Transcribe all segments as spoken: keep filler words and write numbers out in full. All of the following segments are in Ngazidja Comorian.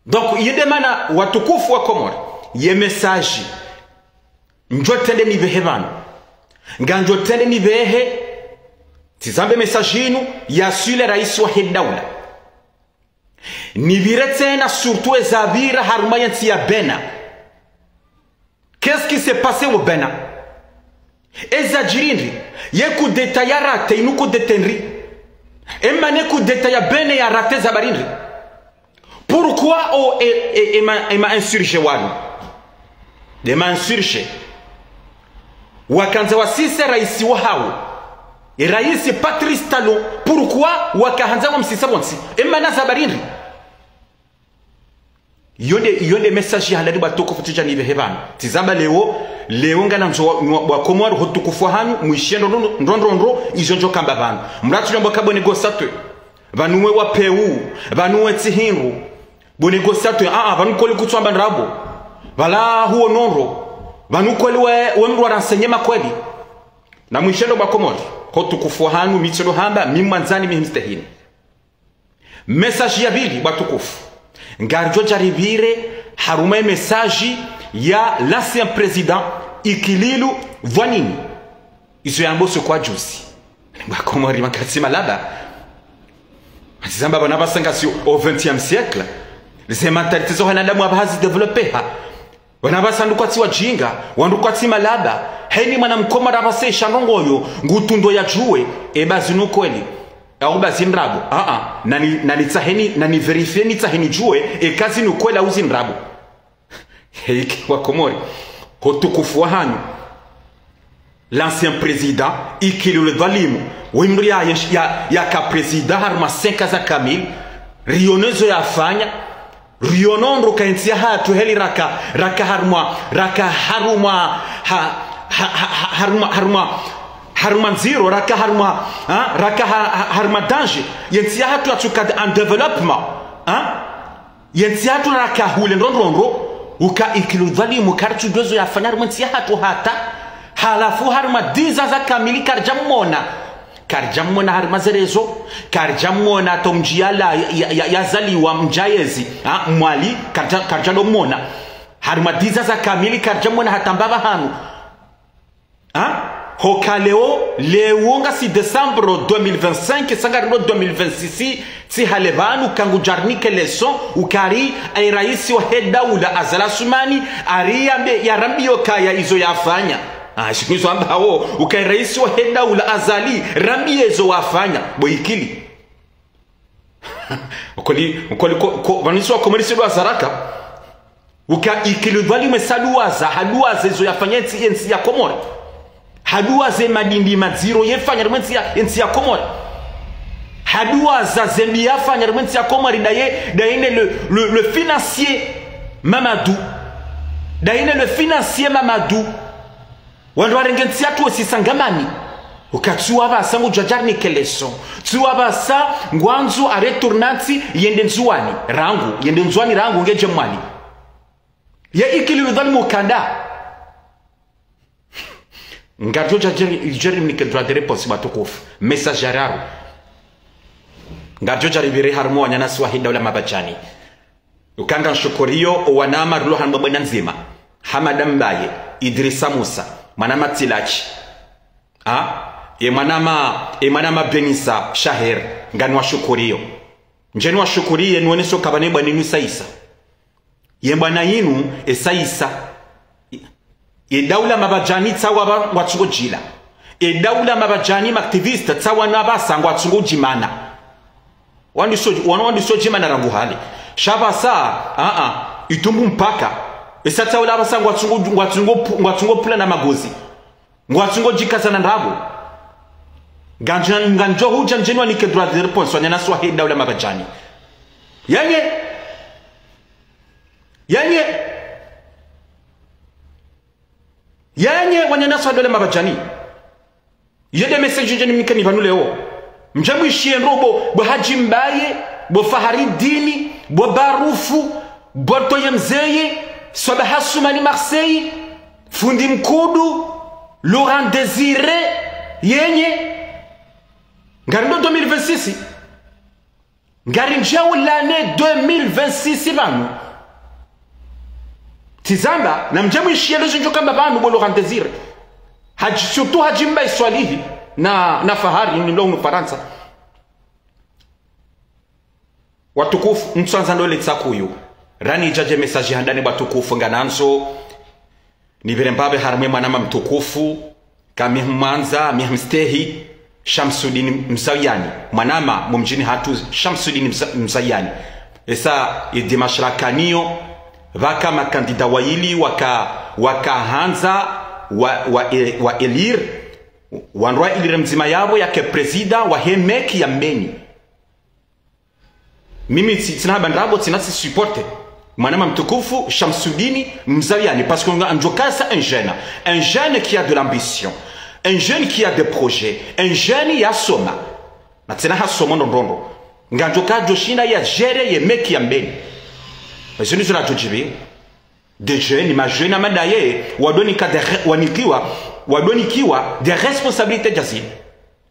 Donc, iyo nde mana watukufu wa Komori, ye message ndjo trende nipvehe pvanu. Ngamdjo trende nipvehe, tsizambe message inu, ya sur le raisi wahe daula. Nipvire tsena surtout eza pvira harumwa ye ntsi ya Bénin. Qu'est-ce qui s'est passé au Bénin? Eza djiri ndri? Ye coup d'État ya raté, inu coup d'État ndri? Emana ye coup d'État ya Bénin ya raté za bari ndri? Pourquoi o, e, e, ema, ema insurgé wanu? Ema insurgé. Wakandza wasise raisi wahawo. E raisi Patrice Talon, pourquoi wakahandza wamsisa pvontsi? Emana za bari ndri? Iyo nde, iyo nde message ya halali watukufu tsidja nipvehe pvanu. Tsizamba leo, leo ngamnandzo wa, wa, wa Komori ho utukufu wahanyu, mwishiye ndro, ndro, ndro, ndro, izo ndjo hamba pvanu. Mratsu yamba ka bo négociateur. Pvanu we wa P U, pvanu we tsi hindru. Bo négociateur, a, a, pvanu kweli kutsuamba ndrabo. Pvala huwo ndro. Pvanu kweli we, we mndru wa renseignement kweli. Na mwishiye ndro wa Komori. Ho utukufu wahanyu, mi tsi ndo hamba, mi mwandzani, mi mstehini. Message ya pvili, watukufu. Ngaridjo djaribire harumwa ye message ya l'ancien président Ikililou Dhoinine. Izo yamba usiku wa juzi. Wakomori makatsi malaba. Tsizamba pvanu pvasa ngasi au vingtième siècle. Ze mentalité zo wanadamu apvaha zi développé ha. Pvanu pvasa wandru kwatsi wadjinga, wandru kwatsi malaba, heni mwana mkomori apvasa esha ndrongo yo, ngutsundro ya djuwe, eba zinu kweli. Au ba zi ndrabo, a, a, nani, nani tsaheni, nani vérifier ni tsaheni djuwe, eka zinu kweli au zi ndrabo. Heike wakomori, ho utukufu wahanyu. L'ancien président, Ikililou Dhoinine, we mndru ya, ya, yaka président harumwa cinq ans za kamili, rione zo yafanya, rione ndro ka entsi yahatru heli raka, raka harumwa, raka harumwa, ha, ha, ha, ha, harumwa, harumwa, harumwa ndziro, raka harumwa, ha, raka ha, ha, harumwa danger. Ye ntsi yahatru yatsuka en développement, ha? Ye ntsi yahatru raka hule ndro ndro ndro, uka Ikililou Dhoinine, karitsudjuwa zo yafanya harumwa entsi yahatru hata, halafu harumwa dix ans za kamili karidja mwona. Karidja mwona harumwa ze réseaux, karidja mwona hata mdji yala ya, ya, ya, yazaliwa mdji yezi, ha, Mwali, karidja, karidja ndo mwona. Harumwa dix ans za kamili karidja mwona hata mbapvi hanu. Ha? Hoka leo, leo ngasi décembre deux mille vingt-cinq, sa ngari ndo deux mille vingt-six, tsi hale pvanu, ka ngudjo rinike leçon, ukari, e raisi wahe daula Azali Assoumani, ari yambe, yarambiyo kaya izo yafanya. Ah, shikwizo amba hawo, uka e raisi wahe daula Azali, rambiye izo wafanya, bo Ikili. Ukoli, ukoli ko, ko, pvanu si wakomori si ndo wazaraka. Uka Ikililou Dhoinine sa duwaza, haduwaza izo yafanya entsi, entsi ya Komori. Haduwaza madimbi madziro yefanya harumwa entsi ya, entsi ya Komori. Haduwaza zembi yafanya harumwa entsi ya Komori, daye, daye ne le, le, le financier Mamadou. Daye ne le financier Mamadou. Wandru warenge ntsi yahatru wasi sangamani. Uka tsi wapvasa ngudjo djarinike leçon. Tsi wapvasa ngwandzo aretourne ntsi yende Ndzuwani rangu, yende Ndzuwani rangu ngedje Mwali. Ye Ikililou Dhoinine mukanda. Ngaridjo dja djeri, djeri mnike droit de réponse watukufu. Message ya raru. Ngaridjo djaribire harumwa wananyasi wahe daula Mabadjani. Uka ngamshukuriyo, owanama rilo harumwa bwana ndzima. Hamada Mbaye, Idrissa Moussa, mwanama Tilachi. Ha? Ye mwanama, ye mwanama Benissa Shaher, nganiwashukuriyo. Ndjeni washukuriye, niwoneso kabane bwana inu Saïssa. Ye bwana inu, e Saïssa. Ye daula Mabadjani tsawa pva ngwatsungo djila. E daula Mabadjani ma activiste tsawa na pvasa ngwatsungo djimana. Wandru so, wana wandru so djimana rangu hale. Sha pvasa, a, a, itumbu mpaka. Esa tsawa la pvasa ngwatsungo, ngwatsungo pu-, ngwatsungo pula na magozi. Ngwatsungo djikaza na ndrabo. Ngandjo, ngandjo hudja ndjeni wanike droit de réponse wananyasi wahe daula Mabadjani. Yenye. Yenye. Yenye wananyasi wahe daula Mabadjani. Iyo nde message ndjeni mnikeni pvanu leo. Mdje mwishiye ndro bo, bo Hadji Mbaye, bo Faharidini, bo Barufu, bo Toye Mzeye, Swabaha Assoumani Marseille, Fundi Mkudu, Laurent Désiré, yenye. Ngari ndo deux mille vingt-six. Ngarinjao l'année deux mille vingt-six pvanu. Tsizamba, na mdje mwishiye lezo ndjo kamba pvanu bo Laurent Désiré. Hadji, surtout Hadji Mbae Swalihi na, na Fahari, ni mlo hunu Farantsa. Watukufu, ntsandza ndole tsakuyu. Rani djadje message handani watukufu nganandzo. Nipvire mbapvi harimwa mwanama mtukufu, ka mi humwandza, mi humstehi, Shamsudini Mzayani. Mwanama, mumdjini hatru, Shamsudini Mza-, Mzayani. Esa, ye dimanche rakaniyo, pvaka makandida wayili, waka, wakahandza, wa, wa, e, wa élire, wandru wa élire mdzima yapvo yake président wahe meki ya Mbeni. Mimi tsi-, tsina haba ndrabo, tsina tsi supporte. Mwanama mtukufu, Shamsudini Mzayani, parce que nga ndjo kasa un jeune. Un jeune qui a de l'ambition. Un jeune qui a des projets. Un jeune yasoma. Na tsena hasoma ndrondrondro. Nga ndjo kadjo shinda ya gérer ye meki ya Mbeni. Mais ce nous aura tout dit. Des jeunes, ma jeunes amadaye, wadonika de re-, wanikiwa, wadonika des responsabilités djazini.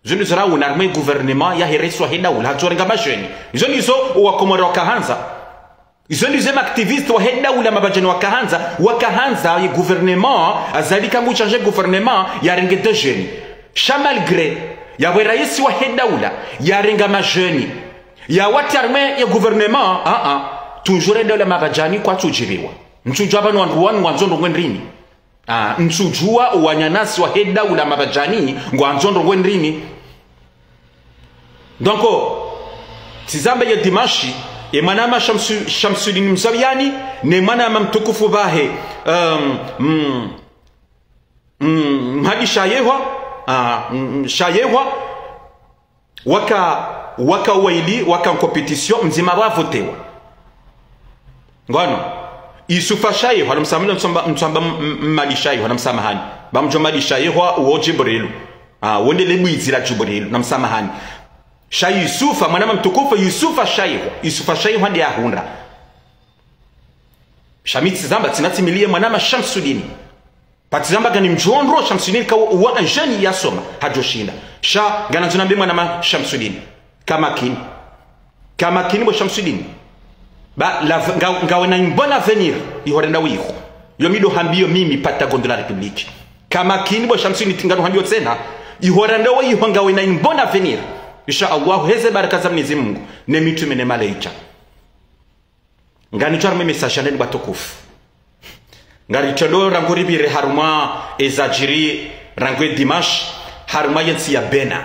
Izo ndizo raona harimwa ye gouvernement yahe raisi wahe daula, hatsorenga ma jeunes. Izo ndizo owakomori wakahandza. Izo ndizo ma activistes wahe daula mabadjani wakahandza, wakahandza ye gouvernement, Azali ka ngu chargé gouvernement, yarenge des jeunes. Sha malgré, yapvo raisi wahe daula, yarenga ma jeunes. Yawatria harimwa ye gouvernement, ah, ah. Toujours ye daula mabadjani kwatsudjipviwa. Ntsudjuwa pvanu wandru wanu ngwandzo ndrongo ndrini. Ah, ntsudjuwa owananyasi wahe daula mabadjani, ngwandzo ndrongo ndrini. Donc, tsizamba ye dimanche, ye mwanama Shamsu-, Shamsudini Mzayani, ne mwanama mtukufu pvahe, um, mm, mm, Mhadi Shayehwa, ah, mm, mm, Shayehwa, waka, waka wayili, waka en compétition, mdzima wavotewa. Ngono. Yusufa Shayehwa, na msamahani, mtsamba, mtsamba m-, m-, Mhadi Shayehwa, na msamahani. Ba mdjo Mhadi Shayehwa, uwo Djibrilu. Ah, wonde le bwizi la Djibrilu, na msamahani. Sha Yusufa, mwanama mtukufu, Yusufa Shayehwa. Yusufa Shayehwa nde yahundra. Sha mi tsizamba, tsina tsimiliye mwanama Shamsudini. Ba tsizamba ngani mdjondro Shamsudini ka wa un jeune yasoma, hadjoshinda. Sha, nganandzo nambe mwanama Shamsudini. Ka makini. Ka makini bo Shamsudini. Ba, la, nga, ngawe na un bon avenir, iho renda wiho. Yo mi ndo hambiyo mimi, Patagon de la République. Ka makini bo Shamsudini, tsi nganu hambiyo tsena. Iho renda wiho ngawe na un bon avenir. Insha Allah, heze baraka za Mwenyezi Mungu, ne mitrume ne malaika. Nganidjo harimwa ye message handani watukufu. Ngaritrendo rangu ripvire harumwa ezadjiri rangu ye dimanche harumwa ye ntsi ya Bénin.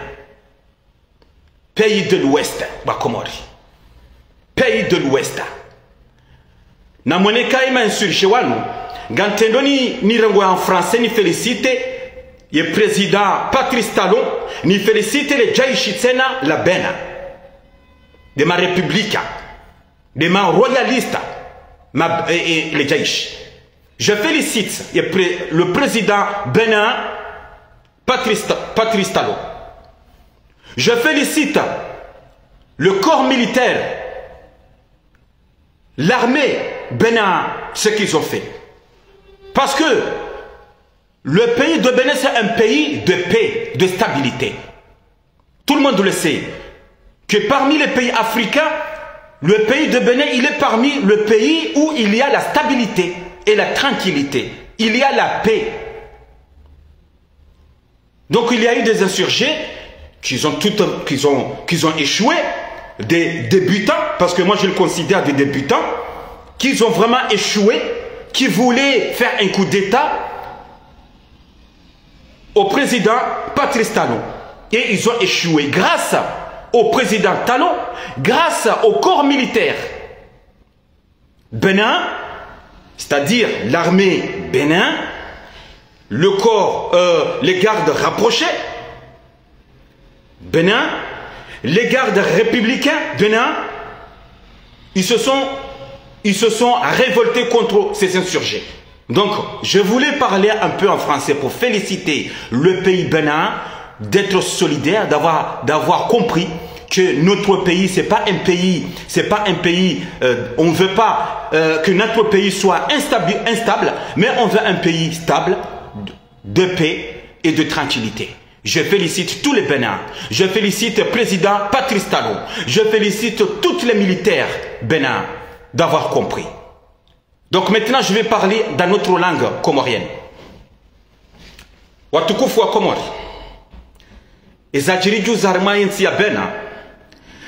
Pays de l'Ouest, wakomori. Pays de l'Ouest. Na mwoneka ye ma insurgés wanu, ngantrendo ni, nirengo en français ni félicite ye président Patrice Talon, ni félicite le djaishi tsena la Bénin. De ma république. De ma royaliste, ma, eh, eh, le djaishi. Je félicite le pré-, le président bénin, Patrice, Patrice Talon. Je félicite le corps militaire, l'armée bénin, ce qu'ils ont fait. Parce que le pays de Bénin, c'est un pays de paix, de stabilité. Tout le monde le sait que parmi les pays africains, le pays de Bénin, il est parmi les pays où il y a la stabilité et la tranquillité. Il y a la paix. Donc il y a eu des insurgés qui ont tout, qui ont, qui ont échoué, des débutants, parce que moi je le considère des débutants, qui ont vraiment échoué, qui voulaient faire un coup d'État au président Patrice Talon. Et ils ont échoué grâce au président Talon, grâce au corps militaire bénin, c'est-à-dire l'armée bénin, le corps, euh, les gardes rapprochés bénin, les gardes républicains bénin, ils se sont, ils se sont révoltés contre ces insurgés. Donc, je voulais parler un peu en français pour féliciter le pays bénin d'être solidaire, d'avoir, d'avoir compris que notre pays, c'est pas un pays, c'est pas un pays, euh, on veut pas, euh, que notre pays soit instabi-, instable, mais on veut un pays stable, de paix et de tranquillité. Je félicite tous les Bénins. Je félicite le président Patrice Talon. Je félicite tous les militaires bénins d'avoir compris. Donc maintenant, je vais parler dans notre langue comorienne. Watukufu wa Komori, ezadjiri djuzi harimwa yentsi ya Bénin,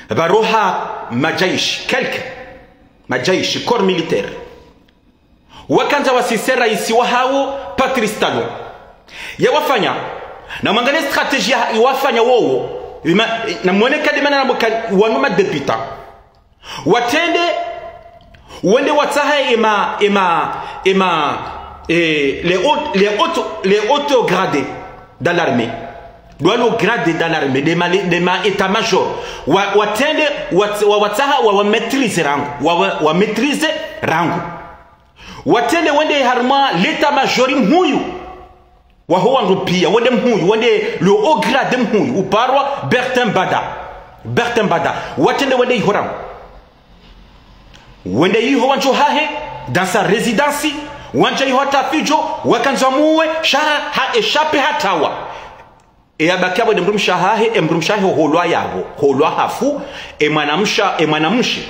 pvaroha madjaishi, quelques madjaishi, corps militaire, wakandza wasise raisi wahawo Patrice Talon. Yawafanya, namwangaliye stratégie ya, iwafanya wowo, ima, namwone kademana na mwaka wanu madéputés. Watrende, wende watsahe ema, ema, ema, eh, les hauts, les hauts, les hauts gradés dans l'armée. Ndo walo gradés dans l'armée, des ma, des ma état-major. Wa, watrende, wa, wa, watsaha, wa, wa maîtrisé rangu. Wa, wa, wa maîtrisé rangu. Watrende wende harimwa l'état-major mhuyu waho wandru piya, wende mhuyu, wende le haut gradé mhuyu, uparwa Bertin Bada. Bertin Bada. Watrende wende iho rangu. Wende iho wandjo hahe, dans sa résidence, wandja iho hata fidjo, wakandzwa muwe, sha ha, échappé hatawa. Eyabakia pvo nde mdrumshe wahahe, emdrumshe wahahe holwa yapvo, holwa hafu, emwanamshe, emwanamshe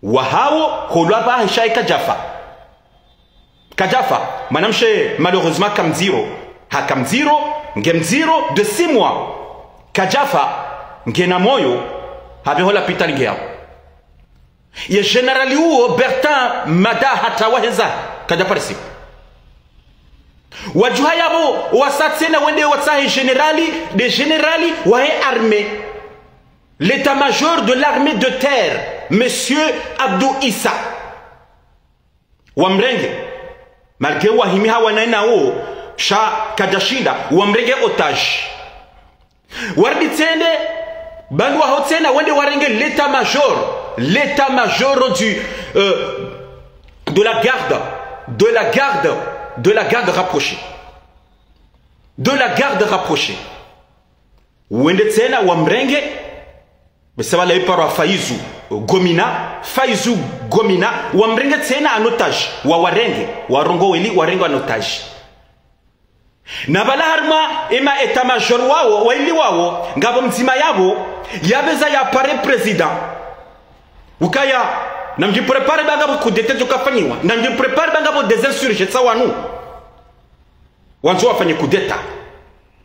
wahawo, holwa pvahe sha ye kadjafa. Kadjafa, mwanamshe malheureusement kamdziro. Ha kamdziro, nge mdziro de six mois. Kadjafa, ngena moyo, hapveho lapitali nge yapvo. Ye général uwo, Bertin Bada hatawa heza, kadjaparisi. Wadjuha yapvo, wasa tsena wende watsahe général, de général wahe armée. L'état-major de l'armée de terre, Monsieur Abdou Issa. Wamrenge. Malgré wahimi hawana nawo, sha kadjashinda, wamrenge otage. Waridi tsende, pvandru waho tsena, wende warenge l'état-major, l'état-major du, euh, de la garde, de la garde, de la garde rapprochée. De la garde rapprochée. Wende tsena wamrenge, bese pvala iparwa Faizu Gomina, Faizu Gomina, wamrenge tsena en otage, wawarenge, warongowa eli, warenge en otage. Na pvala harimwa ema état-major wawo, waili wawo, ngapvo mdzima yapvo, yapveza yapare président. Ukaya, namdjiprépare ba ngapvo coup d'État djokafanyiwa, namdjiprépare ba ngapvo des insurgés tsa wanu. Wandzo wafanye coup d'État.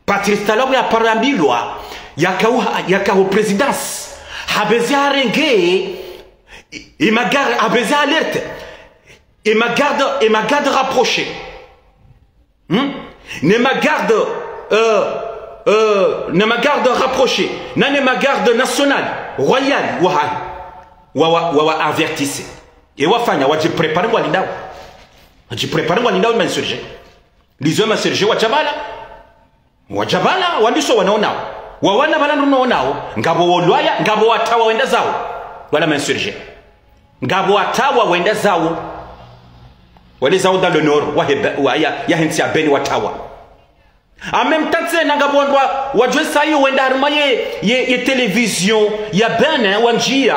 Patrice Talon yaparo yambilwa, yakaho, yakaho présidence. Hapveze harenge, e, e ma garde, hapveze alerte. E ma garde, e ma garde rapprochée. Hmm? Ne ma garde, euh, euh, ne ma garde rapprochée. Na ne ma garde nationale, royale, wahahe. Wa, wa, wa, wa avertise. E wafanya, wadjiprépare ngwalindawo. Wadjiprépare ngwalindawo, ma insurgés. Lizo ma insurgés wadja pvala. Wadja pvala, wandiso wanaonawo. Wawana pvala ndo naonawo. Ngapvo wolwaya, ngapvo watawa wenda zawo. Wala ma insurgés. Ngapvo watawa wenda zawo. Wende zawo dans le nord, wahe Be-, wa ya, yahe ntsi ya Bénin watawa. En même temps tsena ngapvo wandru wa, wadjwesa iyo wenda harimwa ye, ye, ye télévision ya Bénin wandjiya.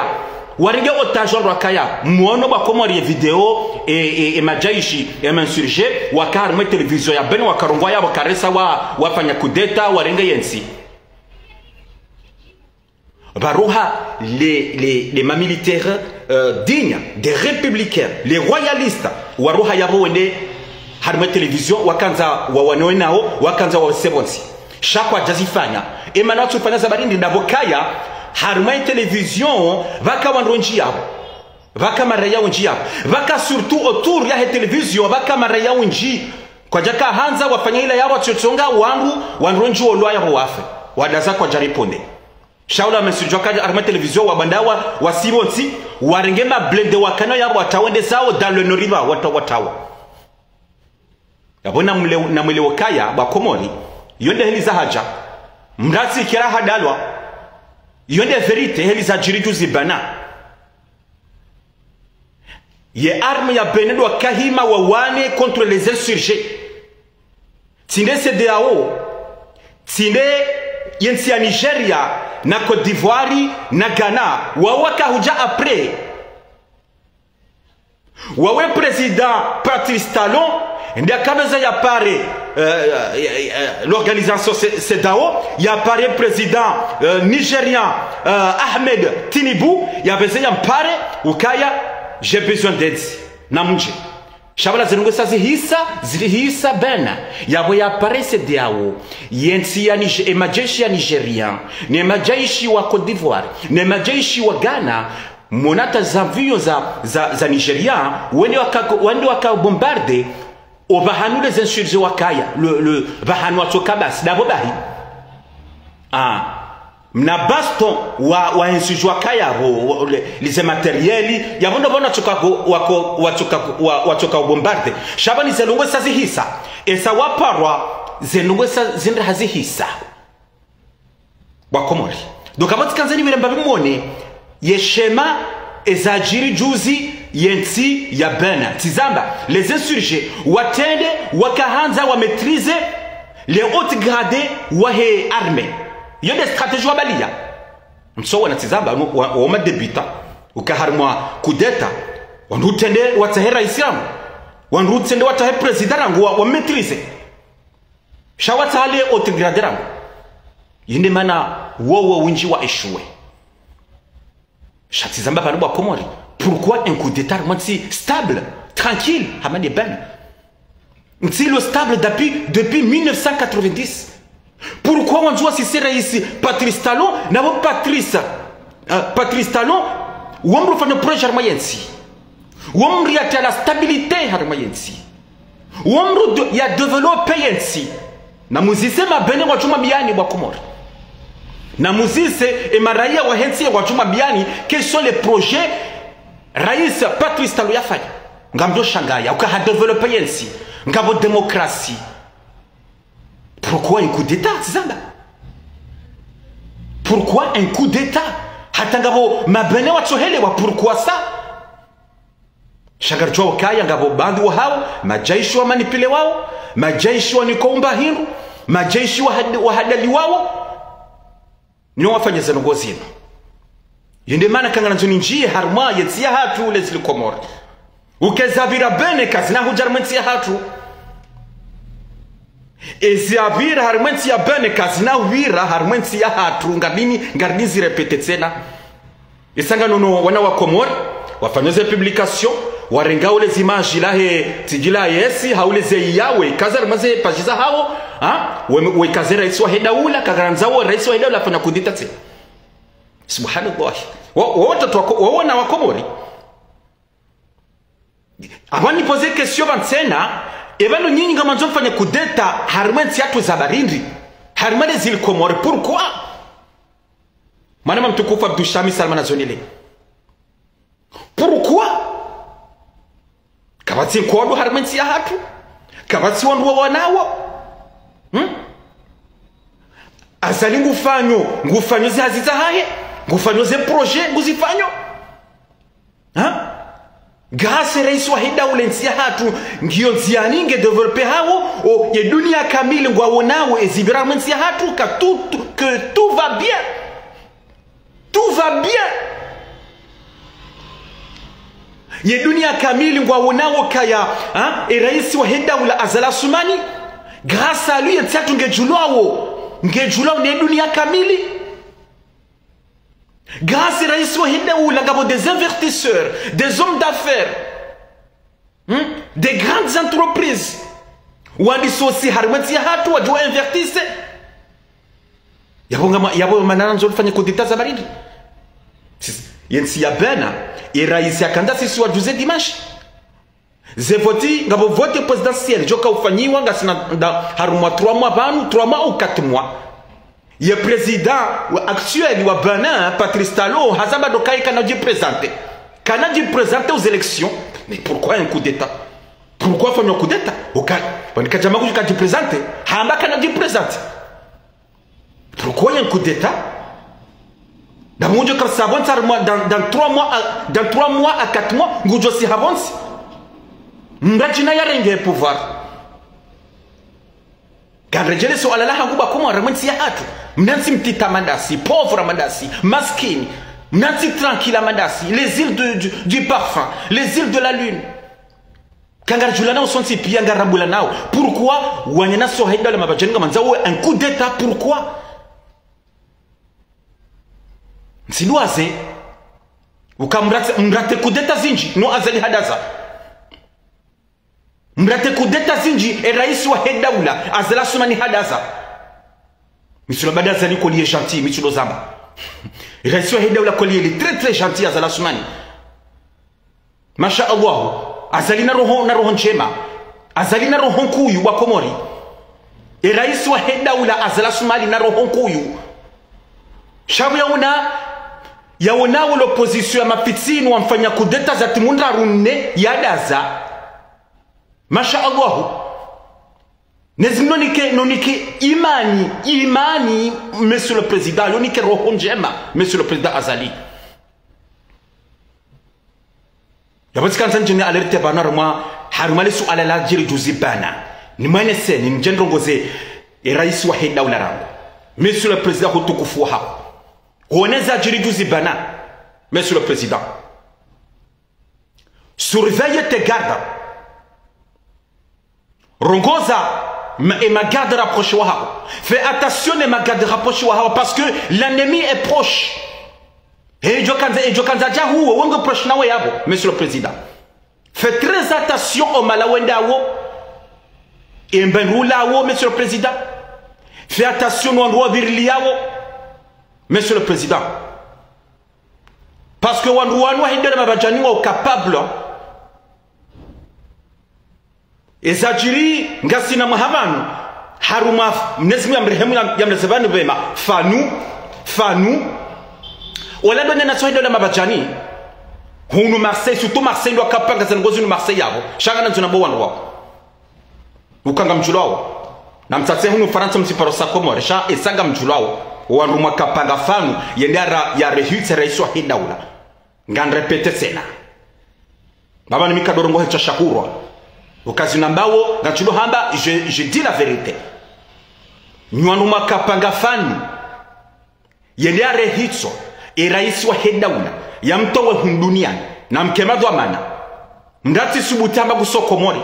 Warenge otage wandru wakaya. Mwono ba Komori ye vidéo, e, e, e madjaishi, e ma insurgés, waka harimwa ye télévision ya Bénin wakarongowa yapvo karesa wa, wafanya coup d'État, warenge yentsi. Pvaroha les, les, les ma militaires, euh, dignes, des républicains, les royalistes, waroha yapvo wende harimwa ye télévision, wakandza wawane nawo, wakandza wawasebwe ntsi. Sha kwadjazifanya. E mana watsufanya sababu ndi ndapvo kaya, harimwa ye télévision, pvaka wandru wendji yapvo. Pvaka maraya wendji yapvo. Pvaka surtout autour yahe télévision, pvaka maraya wendji. Kwadjaka handza wafanye hila yapvo watsotsonga wandru, wandru wendji wolwaya pvo wafe. Wadaza kwadjariponde. Sha ola ma insurgés waka harimwa ye télévision wabanda wa, wasebwe ntsi, warenge ma blindés wakana yapvo watawa wende zawo, dans le nord pva, wata, watawa. Yapvo namwele, namwelewe kaya, ba Komori, iyo nde heli zahadja. Mrasi kera hadalwa, iyo nde vérité, heli zadjiri djuzi Bénin. Ye armée ya Bénin ndo wakahima wawane contre les insurgés. Tsi nde CEDEAO, tsi nde yentsi ya Nigeria, na Côte d'Ivoire, na Ghana, wawo wakahudja après. Wawe président Patrice Talon, nde akapveza yapare euh, euh, euh, l'organisation C-, CEDEAO, yapare président, euh, nigérian, euh, Ahmed Tinubu, yapveze yampare, ukaya, j'ai besoin d'aide. Namdje. Sha pvala ze ndrongoo zisa zihisa, zihisa bena. Yapvo yapare CEDEAO, yentsi ya Nige-, e madjeshi ya Nigeria, ne madjeshi wa Côte d'Ivoire, ne madjeshi wa Ghana, mona hata za avion za, za, za Nigeria, wende waka, wende waka bombarde, opvahanu leze insurgés wakaya, le, le, pvahanu watsoka basi, ndapvo bahi. Ah. Mna baston wa, wa insurgés wakaya pvo, wa, le, leze matériel, yapvo ndo pvo watsoka ko, wako, watsoka ko, wa, watsoka bombarde. Sha pvanu ze ndrongoo zisa zihisa. Esa waparwa, ze ndrongoo zisa zindri hazihisa. Wa Komori. Donc, apvo tsikandza nipvire mbapvi mwone, ye shema, eza djiri juzi, yentsi ya Bénin. Tsizamba, les insurgés, watrende, wakahandza, wa maîtriser, les hauts gradés, wahe armée. Yo nde stratégie wabaliya. Mtsoona tsizamba, wa, wa, wa ma débutants, uka harimwa coup d'État, wandru utrende, watsahe raisi rangu. Wandru utrende, watsahe président rangu, wa, wa maîtriser. Sha watsaha les hauts gradés rangu. Yinde mana wowo windji wa échoué. Sha tsizamba pvanu wa Komori. Pourquoi un coup d'État harimwa ntsi stable, tranquille, hama nde Bénin? Ntsi ilo stable depuis, depuis mille neuf cent quatre-vingt-dix. Pourquoi wandzo wasise raisi Patrice Talon, napvo Patrice, euh, Patrice Talon, wo mdru ufanya projet harimwa yentsi. Wo mdru yatria la stabilité harimwa yentsi. Wo mdru do, ya développé yentsi. Namuzise ma Bénin ngwadjo mwambiyani wa Komori. Namuzise e maraya wahe ntsi ngwadjo mwambiyani, quels sont les projets raisi Patrice Talon yafanya. Ngamdjo shangaya, uka ha développé yentsi. Ngapvo démocratie. Pourquoi un coup d'État, tsizamba? Pourquoi un coup d'État? Hata ngapvo ma Bénin watsohelewa, pourquoi ça? Sha ngaridjuwa ukaya ngapvo baadhwi wahawo, madjeshi wa manipulé wawo, madjeshi wa nikoumba hindru, madjeshi wa had-, wa hadali wawo. Nyo wafanya ze ndrongoo zinu. Yinde mana kangarandzo nindjiye harimwa yentsi yahatru, les îles Comores. Uka eza pvira Bénin kazina hudja harimwa yentsi yahatru. Eza pvira harimwa yentsi ya Bénin kazina pvira harimwa yentsi yahatru, ngarini, ngarini zi répéter tsena. Isa nganono wana wa Komori, wafanya ze publication, warenga ule ze images lahe, tsidji la yesi, ha ule ze yawe, kaza harimwa ze pages zahawo, ha? We, we kaze raisi wahe daula, kangarandza wo raisi wahe daula afanya coup d'État tsena. Subhanallah. Wo, wo watoto wa Ko-, wo wana wa Komori. Apvo nipoze question pvanu tsena, epvanu nyinyi ngamwandzo mfanye coup d'État, harimwa yentsi yahatru za barindi, harimwa les îles Comores, pourquoi? Mwananya mtukufu Abdou Shami Salama na zonele. Pourquoi? Kapvatsi nkodo harimwa yentsi yahatru. Kapvatsi wandru wa wanawo. Hmm? Azali ngufanyo, ngufanyo ze hazi zahahe, ngufanyo ze projet, nguzifanyo. Ha? Grâce raisi wahe daula yentsi yahatru, ngiyo ndziani nge développé hawo, o, ye dunia kamili ngwawonawo, eza pvira harimwa yentsi yahatru, ka tout, tout, que tout va bien. Tout va bien. Ye dunia kamili ngwawonawo kaya, ha? E raisi wahe daula Azali Assoumani, grâce à lui, yentsi yahatru ngedjulawo, ngedjulawo ne dunia kamili. Grâce raisi wahe daula ngapvo des investisseurs, des hommes d'affaires, hmm? Des grandes entreprises. Wandiso si harimwa yentsi yahatru wadjo investir. Yapvo ngama, yapvo mana nandzo rifanye coup d'État za barindi. Sis-, yentsi ya Bénin, e raisi yakandza sisi wa juzi dimanche. Ze vote, ngapvo vote présidentielle, djoka ufanyiwa, ngasina nda harumwa trois mois pvanu, trois mois ou quatre mois. Ye président wa actuel wa Bénin, Patrice Talon, hazamba ndo kayi kana dji présenter. Kana dji présenter aux élections. Mais pourquoi un coup d'État? Pourquoi fanya coup d'État? Oka, wani kadjama kudji kadji présenter. Hamba kana dji présenter. Pourquoi un coup d'État? Ndamundjo ka savons harumwa dans, dans trois mois à, dans trois mois à quatre mois, ngudjo si havonsi. Mradjina yarenge pouvoir. Kandredjele suala lahangu ba Komori mwe ntsi yahatru. Mna ntsi mtiti madasi, pauvre madasi, maskini. Mna ntsi tranquille madasi, les îles de, du, du parfum, les îles de la lune. Ka ngaridjulanao sontsi piya, ngaribulanao. Pourquoi wananyasi wahe daula Mabadjani ngamwandzao un coup d'État, pourquoi? Ntsidjuwaze. Uka mrate, mrate coup d'État zindji, no Azali hadaza. Mrate coup d'État zindji, e raisi wahe daula, Azali Assoumani hadaza. Mi tsulo bada Azali kweli ye gentil, mi tsulo zamba. E raisi wahe daula kweli ye le très, très gentil, Azali Assoumani. Masha Allah. Azali na roho, na roho ndjema. Azali na roho nkuu wa Komori. E raisi wahe daula Azali Assoumani na roho nkuu. Sha pvo yaona, yaona wo l'opposition ya mafitsinu wamfanya coup d'État za timu ndraru nne yadaza. Masha Allah. Nezi nonike, nonike imani, imani, Monsieur le Président, yonike roho ndjema, Monsieur le Président Azali. Yapvo tsikandza ndjeni alerte pvanu harumwa, harumwa le suala ladjiri juzi pvanu. Nimweneseni, ndje ndrongoze, e raisi wahe daula rangu. Monsieur le Président, ho utukufu waho. Honeza djiri juzi pvanu. Monsieur le Président. Surveille tes gardes. Rongoza ma, e ma garde rapproché wahaho. Fais attention e ma garde rapproché wahaho parce que l'ennemi est proche. Edjo kandza, edjo kandza dja huwe, wo nge proche nawe yapvo, Monsieur le Président. Fais très attention o mahala wendawo, e mbapvi ulawo, Monsieur le Président. Fais attention no wandru wapviriliyao, Monsieur le Président. Parce que wandru wanu wahe daula Mabadjani ngwao capable. Ezadjiri ngasina mwaha pvanu, harumwa Mnyezi Mungu yamrehemu, yam-, yamlaze pvanu pvema. Fanu, fanu. Ola ndo wananyasi wahe daula Mabadjani. Hunu Marseille, surtout Marseille ndo wakapanga zandrongo zinu Marseille yapvo. Sha ngamwandzo nambe wandru wao. Uka ngamdjulwao. Na mtsatse hunu Farantsa mtsiparo sa Komori. Sha esa ngamdjulwao. Wandru mwakapanga fanu, yende yara, yarehutse raisi wahe daula. Ngamrépété tsena. Baba ni mi kadjorongoa hetsha shahurwa. Uka zinu nambao, ngamdjo hamba, je, je dis la vérité. Nyi wandru mwakapanga fanu. Yende yarehutse, e raisi wahe daula, yamtowe hunu duniani, na mke madhwamana. Mndru tsi subutu hamba nguso Komori.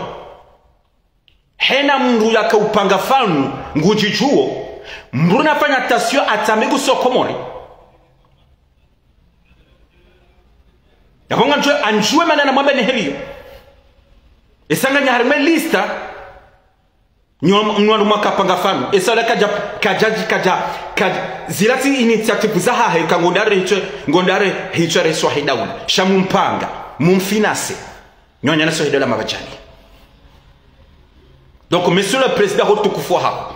Hena mndru yakaupanga fanu ngudjidjuo, mndru nafanya attention atsambe nguso Komori. Yapvo ngamdjuwe, andjuwe mana namwambe neheliyo. Esa nganyi harimwa e lista, nyo, nyo wandru mwakapanga fanu. Esa ola kadja, kadja, kadja, kadja, zila tsi initiative zahahe, ka ngondare hitswe, ngondare hitswe raisi wahe daula. Sha mumpanga, mumfinance. Nyo wananyasi wahe daula Mabadjani. Donc, Monsieur le Président, ho utukufu wahaho.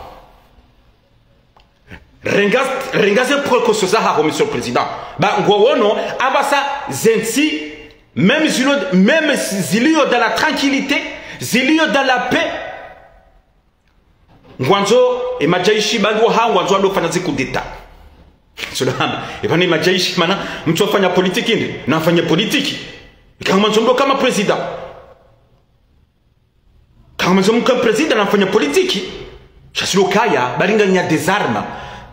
Renga, renga ze précautions zahaho, Monsieur le Président. Ba, ngwaono, apvasa zentsi, même zilio, même zilio dans la tranquillité, zilio dans la paix. Ngwandzo, e madjaishi, bandru wahawo, ngwandzo wandofanya zi coup d'État. Tsulo hamba, e pvanu e madjaishi, mana, mtsofanya politique ndi, nafanye politique. Ika ngwandzo mdo kama président. Ka ngwandzo mka président nafanye politique. Sha tsi ndo kaya, bali nganya des armes,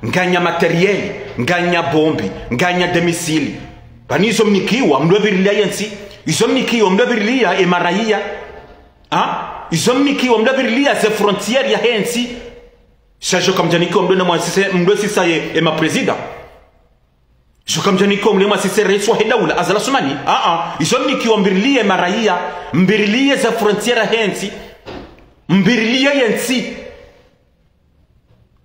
nganya matériel, nganya bombe, nganya des missiles. Pvanu izo mnikiwa, mdopvirilia yentsi. Izo mnikiwa, mdopvirilia e maraiya. Ha? Izo mnikiwa, mdopvirilia ze frontières yahe ntsi. Sha izo kamdjanikiwa mdo na mwasise, mdo sisa ye, e ma président. Izo kamdjanikiwa mdo mwasise raisi wahe daula, Azali Assoumani. Ah, ah. Izo mnikiwa mpvirilie maraiya, mpvirilie ze frontières yahe ntsi, mpvirilie yentsi.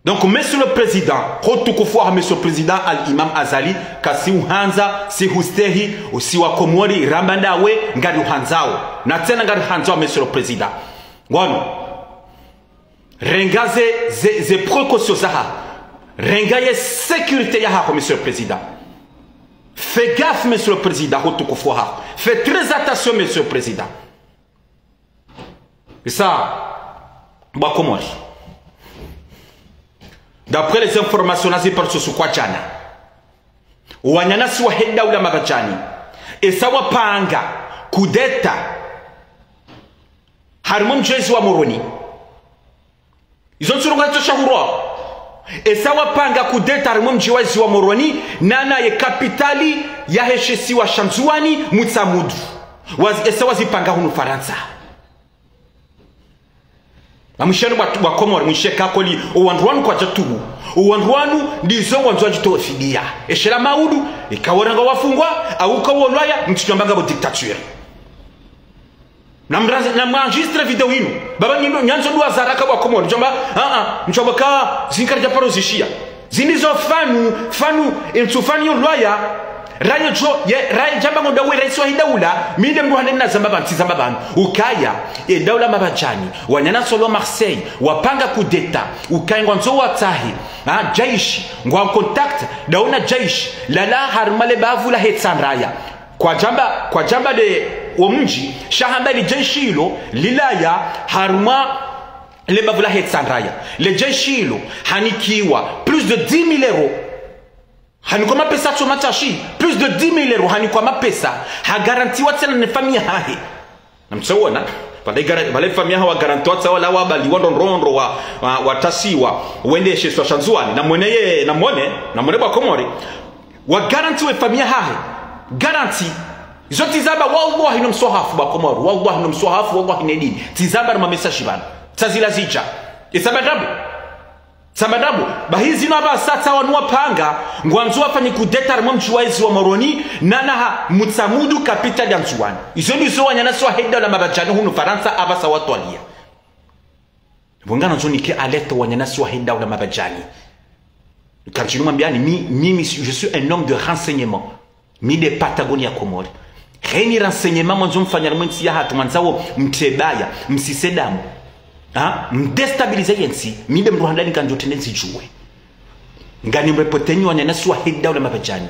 Donc, Monsieur le Président, ho utukufu waho Monsieur le Président Al-Imam Azali, ka tsi uhandza, tsi hustehi, usi wa Komori, ramba ndawe, ngari uhandzao. Na tsena ngari uhandzao, Monsieur le Président. Ngwano. Renga ze, ze, ze précautions zahaho. Renga ye sécurité yahaho, Monsieur le Président. Fais gaffe, Monsieur le Président, ho utukufu wahaho. Fais très attention, Monsieur le Président. Esa, bo wa Komori. D'après les informations nazipara usiku wa djana, wananyasi wahe daula Mabadjani, esa wapanga coup d'État harimwa mdji wa Moroni. Izo ntsurongoa hetsha shahurwa. Esa wapanga coup d'État harimwa mdji wa Moroni, nana ye kapitali yahe shisiwa sha Ndzuwani, Mutsamudu. Wazi, esa wazipanga hunu Farantsa. Na mwisheni bwa, bwa Komori, mwishe kakoli, owandru wanu kwadja tubu. Owandru wanu ndizo ngwandzo wadjitowe fidiya. Eshela maudu, eka worenga wafungwa, au ka wolwaya, mtsidjwamba ngapvo dictature. Na mra-, na mwaenregistré vidéo inu. Baba nyino, nyandzo dua za haraka bwa Komori. Mtsidjwamba, ah, ah, mtsidjwamba ka zinkari dja paro zishiya. Zinu zo fanu, fanu, entsu fanu yolwaya, raye djo, ye, raye djamba ngo ndawe raisi wahe daula, mi nde mndru hane nazamba pvanu, tsizamba pvanu. Ukaya, e daula Mabadjani, wananya solo Marseille, wapanga coup d'État, ukaya ngwandzo watsahe, ha, djeshi, ngwa contact, ndawo na djeshi, lala harumwa le bavu lahe Tsandraya. Kwadjamba, kwadjamba nde womdji, sha hamba le djeshi ilo, lilaya, harumwa le bavu lahe Tsandraya. Le djeshi ilo, hanikiwa, plus de dix mille euros. Hanikwa mapesa tso matsashi, plus de dix mille euros, hanikwa mapesa, hagarantiwa tsena ne famiyi yahahe. Na mtsaona, pvale gara-, pvale famiyi yahahe wagarantiwa tsa wala wabaliwa ndrondrondro wa, wa, watasiwa, wende she isiwa sha Ndzuwani, na mwone ye, na mwone, na mwone bwa Komori, wagarantiwa famiyi yahahe, garanti. Izo tsizamba, wallahi no mswahafu bwa Komori, wallahi no mswahafu, wallahi ne dini. Tsizamba no mamessage pvanu. Tsazila zidja. Isamba tabu. Samba ndabu, bahi zinu apvasa tsa wanu wapanga, ngwandzo wafanye coup d'État harumwa mdji wa ezi wa Moroni, nanaha Mutsamudu, capitale ya Ndzuwani. Izo ndizo wananyasi wahe daula Mabadjani hunu Farantsa apvasa watwaliya. Pvo ngamwandzo nike alerte wananyasi wahe daula Mabadjani. Kantsi ngamwambiani, mi, mi, mi, je suis un homme de renseignement. Mi nde Patagonia Comores. Heni renseignement mwandzo mfanya harumwa entsi yahatru, mwandzao mtebaya, msise damu. Ha? Mdéstabiliser yentsi, mi nde mndru handani ngandjo trende ntsi djuwe. Ngani mreporter nyi wananyasi wahe daula Mabadjani.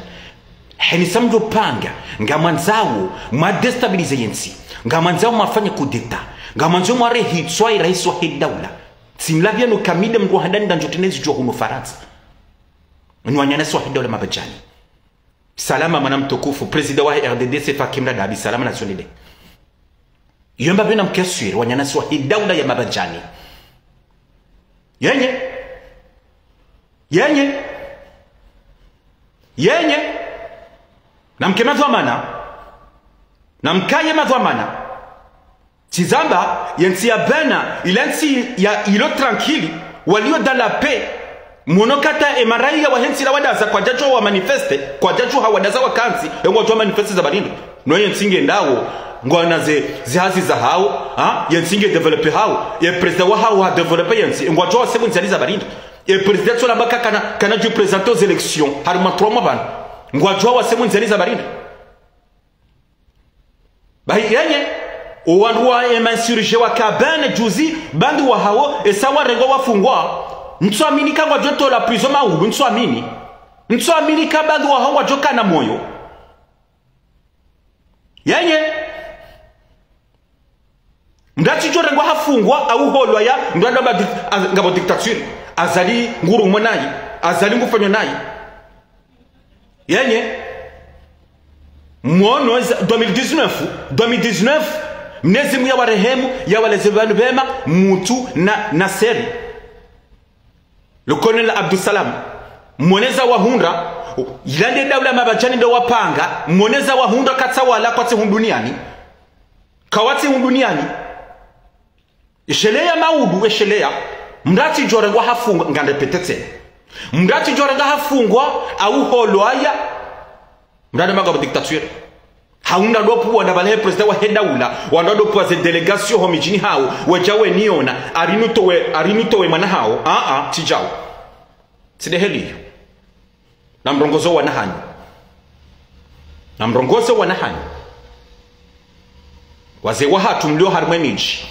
Heni sa mndjo panga, ngamwandzao mwadéstabiliser yentsi. Ngamwandzao mwafanye coup d'État. Ngamwandzao mwarehe itswa ye raisi wahe daula. Tsimlapvia nuka mi nde mndru handani ngandjo trende ntsi djuwe hunu Farantsa. Nyi wananyasi wahe daula Mabadjani. Salama mwana mtukufu, président wahe R D D C Fakim Radabi, salama na zondele. Yomba pvena mke swiri, wananyasi wahe daula ya Mabadjani. Yenye. Yenye. Yenye. Na mke madhwamana. Na mkaye madhwamana. Tsizamba, yentsi ya bena, ile ntsi ya ilo tranquille, walio dans la paix. Mwono kata e maraya wahe ntsi la wadaza kwadjadjo wa manifester, kwadjadjo ha wadaza wakantsi, e ngwadjo wa manifester za balindri. No yentsi nge ndawo, ngwana ze, ze hazi zahawo, ha? Yentsi nge développer hawo, ye président wahawo ha développer yentsi, e ngwadjo wa sebu nzali za balindri. E président tsola mbaka kana, kana dju présenter aux élections, harumwa trois mois pvanu. Ngwadjo wa sebu nzali za balindri. Bahi yenye, owandru wa ema insurgés waka bena juzi, bandru wahawo, esa warengwa wafungwa. Ntsuamini ka ngwadjo tola prison maudu, ntsuamini. Ntsuamini ka bandru wahawo ngwadjo kana moyo. Yenye, mndru atsidjo rengwa hafungwa, au holwaya, mndru ado ba dic-, a-, ngapvo dictature. Azali ngurumwa nayi, Azali ngufanyo nayi. Yenye. Mwono eza, deux mille dix-neuf, deux mille dix-neuf, Mnyezi Mungu ya warehemu, ya waleze pvanu pvema, Mutu na, na Seri. Le colonel Abdou Salam. Mwoneza wahundra, yila nde daula Mabadjani ndo wapanga, mwoneza wahundra katsa wala kwatsi hunduniani. Kawatsi hunduniani. Esheleya maudu, esheleya. Mndru atsidjo rengwa hafungwa, ngande petetse. Mndru atsidjo rengwa hafungwa, au holwaya. Mndru ado manga dictature. Haunda dopu wanda pvale he président wahe daula, wanda dopu wa ze délégation ho midjini hawo, wadja weniona, ari nutowe, ari nutowe mwana hawo. Ah, ah, tsidjao. Tsi nde heli iyo. Na mrongozo wana hanyu. Na mrongozo wana hanyu. Wazee wahatru mlio harimwa emidji.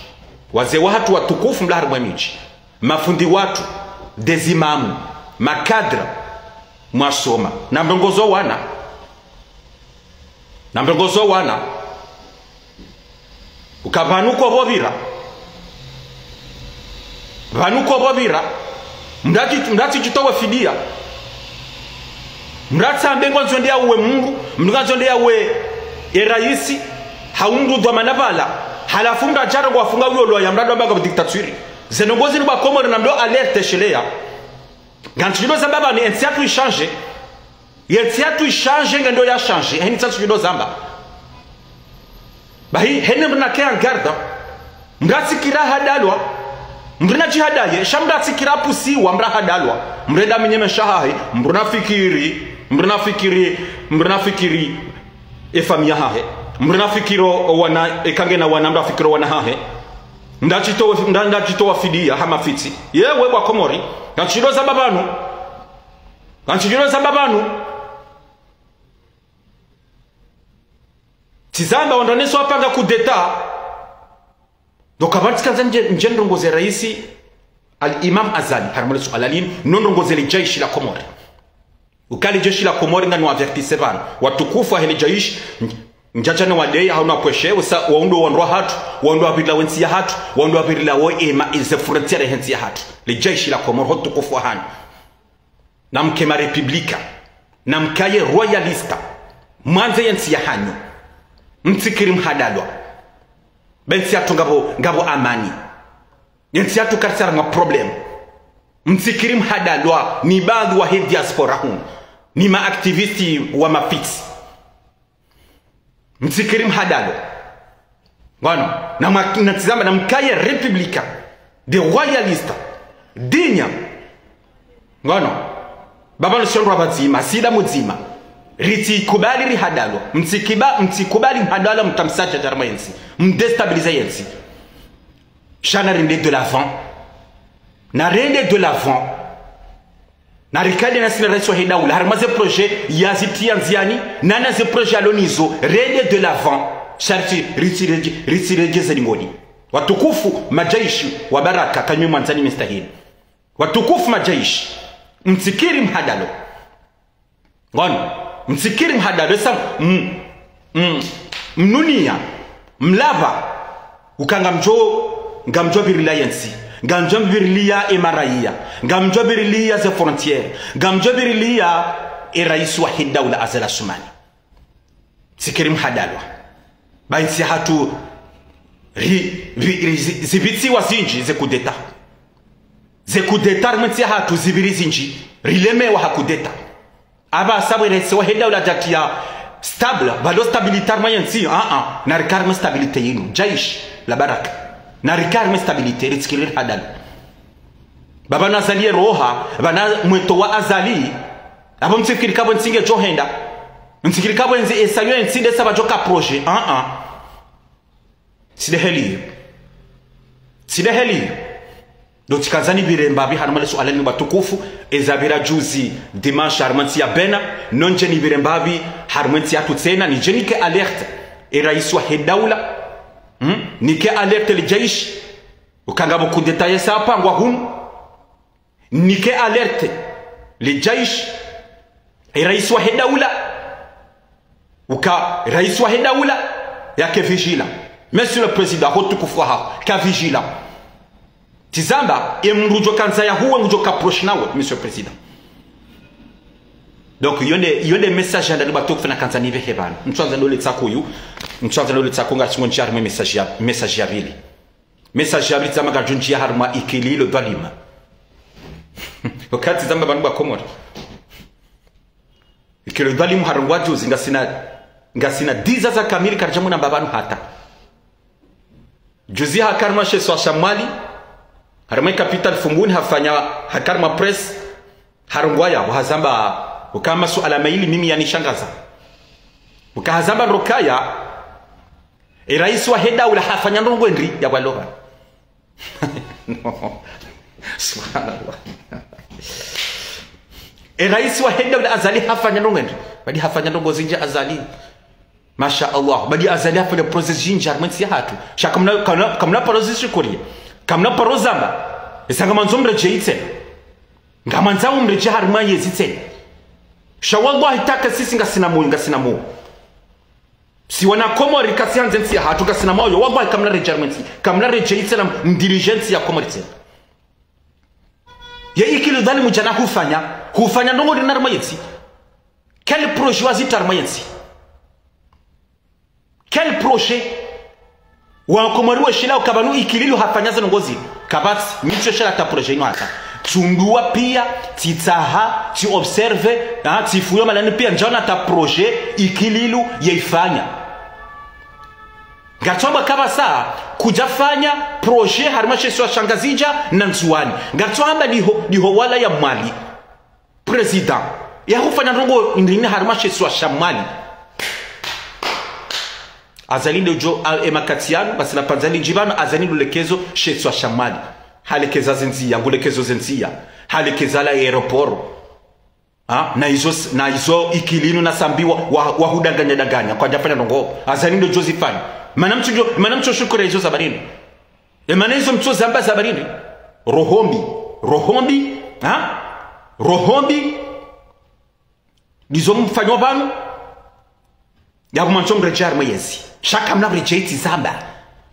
Wazee wahatru watukufu mlio harimwa emidji. Mafundi watru, des imamu, makadra, mwasoma. Na mrongozo wana. Na mrongozo wana. Uka pvanu ko pvo pvira. Pvanu ko pvo pvira. Mndru atsi, mndru atsidjitowe fidiya. Mndru atsambe ngwandzo nde yauwe Mungu, mndru ngwandzo nde yauwe e raisi, hau mndru dhwamana pvala. Halafu mndru adjaro ngwafunga uyo loya, mndru ado amba ngapvo dictature. Ze ndrongo zinu ba Komori na mdo alerte sheleya. Ngantsi djo zamba pvanu, entsi yatru ishanje. Yentsi yatru ishanje, ngendo yashanje. Heni tsantsu djo zamba. Bahi, heni mndru nake en garde. Mndru atsikira hadalwa. Mdru nadjihadaye, sha mdru atsikira pusiwa, mdru ahadalwa. Mdru enda minyemesha hahe, mdru nafikiri, mdru nafikiri, mdru nafikiri, e famiyi yahahe. Mdru nafikiri o wana, eka ngena wana, mdru afikiri o wana hahe. Ndadjitowa, nda-, ndadjitowa fidiya, ha mafitsi. Yewe bo wa Komori, ngamdjilo zamba pvanu. Ngamdjilo zamba pvanu. Tsizamba wandru waneso wapanga coup d'État. Donc, apvanu tsikandza ndje, ndje ndrongoze raisi Al-Imam Azali, harumwa le suala linu, no ndrongoze le jeshi la Komori. Uka le jeshi la Komori ngani wa avertise pvanu. Watukufu wahe le jeshi, ndjadja ne waleya hawuna pweshe, usa, wawundru wandru wahatru, wawundru wapvirila we ntsi yahatru, wawundru wapvirila wo ema, eze frontière yahe ntsi yahatru. Le jeshi la Komori, ho utukufu wahanyu. Namke ma républicain, namkaye royaliste, mwandze ye ntsi yahanyu, mtsikiri mhadalwa. Be ntsi yahatru ngapvo, ngapvo amani. Ye ntsi yahatru karitsina ma problème. Mtsikiri mhadalwa, ni baadhwi wahe diaspora hunu. Ni ma activistes wa mafitsi. Mtsikiri mhadalwa. Ngono, na mwa-, na tsizamba namkaye républicain, de royaliste, digne. Ngono, pvapvanu sisi wandru wapvadzima, sisi damu dzima. Ritsikubali rihadalwa. Mtsikiba-, mtsikubali mhadalwa mtamsadja harumwa ye ntsi. Mdéstabilise ye ntsi. Sha narende de l'avant. Narende de l'avant. Narikane nasi na raisi wahe daula, harumwa ze projet yazitriya ndziani, na na ze projet yalo nazo, rende de l'avant, sha ritsi, ritsi, ritsi, ritsi, ritsi ze lingoni. Watukufu, majeshi, wa baraka, kanyu mwandzani mstahili. Watukufu majeshi, mtsikiri mhadalwa. Ngono, mtsikiri mhadalwa, esa, mm, mm, mnuniya, mlapva, uka ngamdjo, ngamdjo pvirila ye ntsi, ngamdjo pviriliya e maraiya, ngamdjo pviriliya ze frontière, ngamdjo pviriliya e raisi wahe daula Azali Assoumani. Mtsikiri mhadalwa. Ba ntsi yahatru ri, ri, ri, zi-, zipvitsiwa zindji ze coup d'État. Ze coup d'État harumwa ntsi yahatru zipviri zindji. Rilemewa ha coup d'État. Apvasa pvo raisi wahe daula hadja tiya stable, pvalo stabilité harumwa ye ntsi, ah, ah, narikane harumwa stabilité yinu, jeshi la baraka. Narikane harumwa stabilité, ritsikiri rihadalwa. Pvapvanu Azali ye roha, pvanu mwendo wa Azali, apvo mtsifikiri kapvo ntsi ngedjo henda. Mtsifikiri kapvo ntsi esa yo ntsi ndesa pvadjoka projet, ah, ah. Tsi de heli. Tsi de heli. Ndo tsikandza nipvire mbapvi harumwa le suala linu watukufu, eza pvira juzi dimanche harumwa ntsi ya Bénin, no ndje nipvire mbapvi harumwa ntsi yahatru tsena, nidje nike alerte e raisi wahe daula, hmm? Nike alerte le jeshi, uka ngapvo coup d'État yesa pangwa hunu, nike alerte le jeshi, e raisi wahe daula, uka raisi wahe daula, yake vigilant. Monsieur le Président, ho utukufu wahaho, ka vigilant. Tsizamba, e mdru djo kandza yahuwe ngudjo ka proche nawe, Monsieur le Président. Donc, yo nde, yo nde message yandani watukufu nakandza nipvehe pvanu. Ntswandza ndole tsaku yu, ntswandza ndole tsaku ngasi ngonjia harumwa message ya, message ya pvili. Message ya pvili tsamba ngadjo ndjia harumwa ikililo dhwalima. Wakati tsamba pvanu bo wa Komori. Ikililo dhwalimu harongowa juzi ngasina, ngasina dix ans za kamili karidja mwona mbapvanu hata. Juzi haka harumwa she isiwa sha Mwali, harumwa capitale Fumbuni hafanya, haka harumwa presse, harongowa yapvo hazamba, uka masuala mayili mimi yanishangaza. Uka hazamba ndo ukaya, e raisi wahe daula hafanya ndrongo ndri ya pvwaloba. No. Subhanallah. E raisi wahe daula Azali hafanya ndrongo ndri. Badi hafanya ndrongo zindji Azali. Masha Allah. Badi Azali hafanya projet zindji harumwa ntsi yahatru. Sha kamuna, kamuna, kamuna paro zishukuriya. Kamuna paro zamba. Esa ngamwandzo mredjeyi tsena. Ngamwandzo mredjeyi harumwa yezi tsena. Sha wallahi taka sisi ngasina moyo, ngasina moyo. Si wana Komori kasihandze ntsi yahatru, kasina moyo, wallahi kamuna redjeyi harumwa ntsi, kamuna redjeyi tsena mdirije ntsi ya Komori tsena. Ye ikililo dhwalimu djana hufanya, hufanya ndrongo ndri harumwa yentsi. Quel projet wazitra harumwa yentsi? Quel projet? Wa Komori weshila uka pvanu ikililo hafanya ze ndrongo zinu. Kapvatsi, mi ntsu shela hata projet inu hata. Tsunduwa piya, tsitsaha, tsi observe, ha, tsifuyo malani piya, ndjaona hata projet ikililo yeyifanya. Ngaritsoamba kapvasa kudjafanya projet harimwa she isiwa sha Ngazidja na Ndzuwani. Ngaritsoamba ndiho, ndiho wala ya Mwali. Président. Yahufanya ndrongo ndrini harimwa she isiwa sha Mwali. Azali ndodjo, a, e makati yanu, basi la pandzali ndjibano, Azali ndo lekezo she isiwa sha Mwali. Halekeza ze ndziya, ngulekezo ze ndziya. Halekeza la aéroport. Ha? Na izo, na izo Ikililou na Sambi wa, wa, wahudanganya danganya, kwadjafanya ndrongo. Azali ndodjo zifanya. Mana mtsudjo, mana mtsushukuru izo za barindi. E mana izo mtsuzamba za barindi. Roho mbi. Roho mbi. Ha? Roho mbi. Ndizo mfanyao pvanu. Yapvo mwandzo mredjei harimwa yezi. Sha kamna mredjei tsi zamba.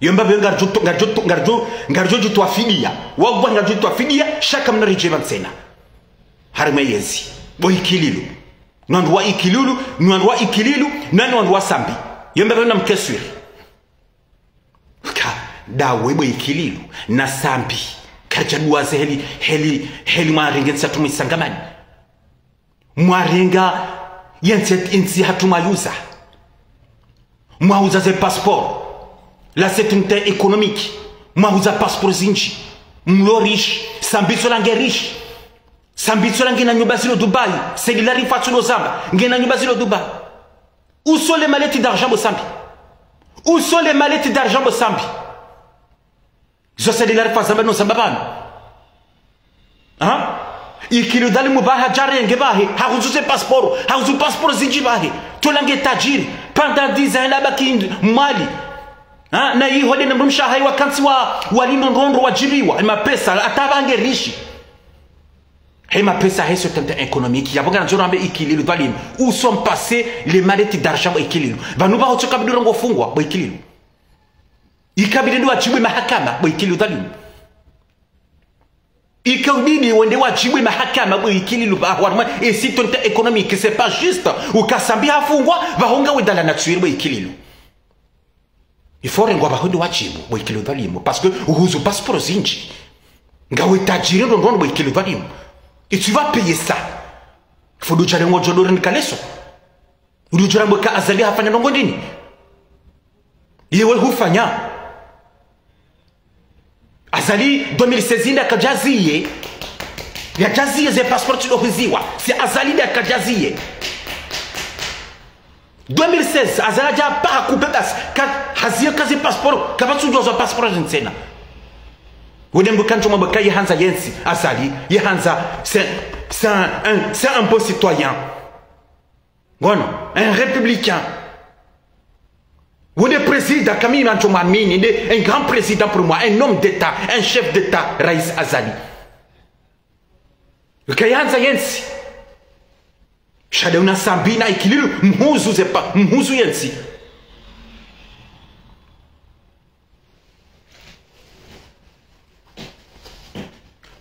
Yomba pve ngaridjo, ngaridjo, ngaridjo, ngaridjo djitwafidia. Wagwa ngaridjo djitwafidia, sha kamna mredjei pvanu tsena. Harimwa yezi. Bo Ikililou. Nwandru wa Ikililou, nwandru wa Ikililou, na nwandru wa Sambi. Yomba pve na mkeswiri. Ka, ndawe bo Ikililou, na Sambi. Karidja duwaze heli, heli, heli mwarenge ntsi hatru mwisangamani. Mwarenga yentsi, yentsi hatru mwayuza. Mwauza ze passeport. La sécurité économique. Mwauza passeport zindji. Mlo riche. Sambi tsola nge riche. Sambi tsola ngena nyumba zilo Dubai. Seli la rifa tsulo zamba. Ngena nyumba zilo Dubai. Où sont les mallettes d'argent bo Sambi? Où sont les mallettes d'argent bo Sambi? Zo Seli la rifa zamba no zamba pvanu. Ha? Ikililou dhalimu pvaha djarenge pvahe, hahuzu ze passeport, hahuzu passeport zindji pvahe. Tsola nge tajiri, pendant dix ans la baki Mwali. Ha? Na iho nde na mdrumshe wahahe wakantsi wa, walindo ndrondro wadjiriwa, e mapesa, hata pvaha nge riche. He mapesa he soixante et un économique, yapvo ngarandzo rambe Ikililou dhalimu. Où sont passées les mallettes d'argent bo Ikililou? Pvanu pvaho tsoka bidura ngofungwa bo Ikililou. Ikabidi ndo wadjibu e mahakama, bo Ikililou dhalimu. Ikabidi wende wadjibu e mahakama, bo Ikililou, ba, harimwa e soixante et un économique, c'est pas juste. Uka Sambi hafungwa, pvaho ngawe dans la nature, bo Ikililou. Il faut rengwa pvaho ndo wadjibu, bo Ikililou dhalimu. Parce que uhuzu passeport zindji. Ngawe tajiri ndo ndrondro bo Ikililou dhalimu. Et tu vas payer ça. Faut ndo djarengwa djodori ni kaleso. Uli udjua mbo ka Azali hafanya ndrongo ndrini? Yewe hufanya. Azali deux mille seize nda kadjaziye. Yadjaziye ze passeport ndo huziwa. Si Azali nda kadjaziye. Deux mille seize, Azali adja pa hakupe basi. Ka, haziye ka ze passeport, kapvatsu djozwa passeport ntsena. Wende mbo kancho mbo ka yehandza yentsi, Azali, yehandza, c'est, c'est un, un, c'est un bon citoyen. Ngono, un républicain. Wende président, Camille Mancho Mamini, nde un grand président pour moi, un homme d'État, un chef d'État, Raïs Azali. Kayehandza yentsi. Sha nde una Sambi na Ikililou, mhuzu zepa, mhuzu yentsi.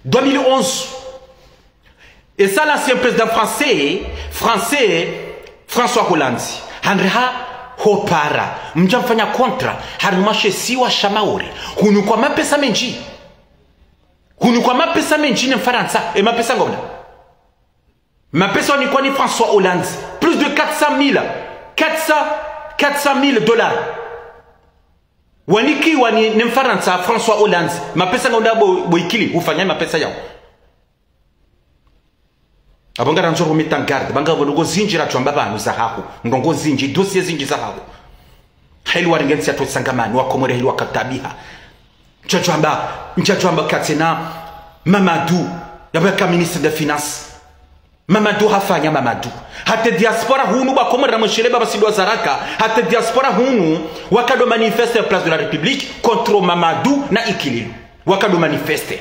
Deux mille onze. Et ça, l'ancien président français, français, François Hollande, handre ha hopara, mdja mfanya contrat, harimwa she isiwa sha Maore. Hunikwa mapesa mendji. Hunikwa mapesa mendji ne Mfarantsa, e mapesa ngomna. Mapesa wanikwa ni François Hollande. Plus de quatre cent mille. Quatre cents, quatre cent mille dollars. Wanikiwa ni, ni Mfarantsa François Hollande. Mapesa ngaunda bo, bo Ikililou, hufanya mapesa yao. Apvo ngarandzo ro mettre en garde, pvanga pvo ndrongo zindji radjwamba pvanu za haho. Ndrongo zindji, dossier zindji za haho. Heli warenge ntsi hatru tsangamani, Wakomori heli wakatabiha. Ndjadjwamba, ndjadjwamba katsena Mamadou, yapvo ka ministre des finances. Mamadou hafanya Mamadou. Hata diaspora hunu ba Komori na mweshele baba sidwa zaraka. Hata diaspora hunu, wakado manifeste place de la République contre Mamadou na Ikililou. Wakado manifeste.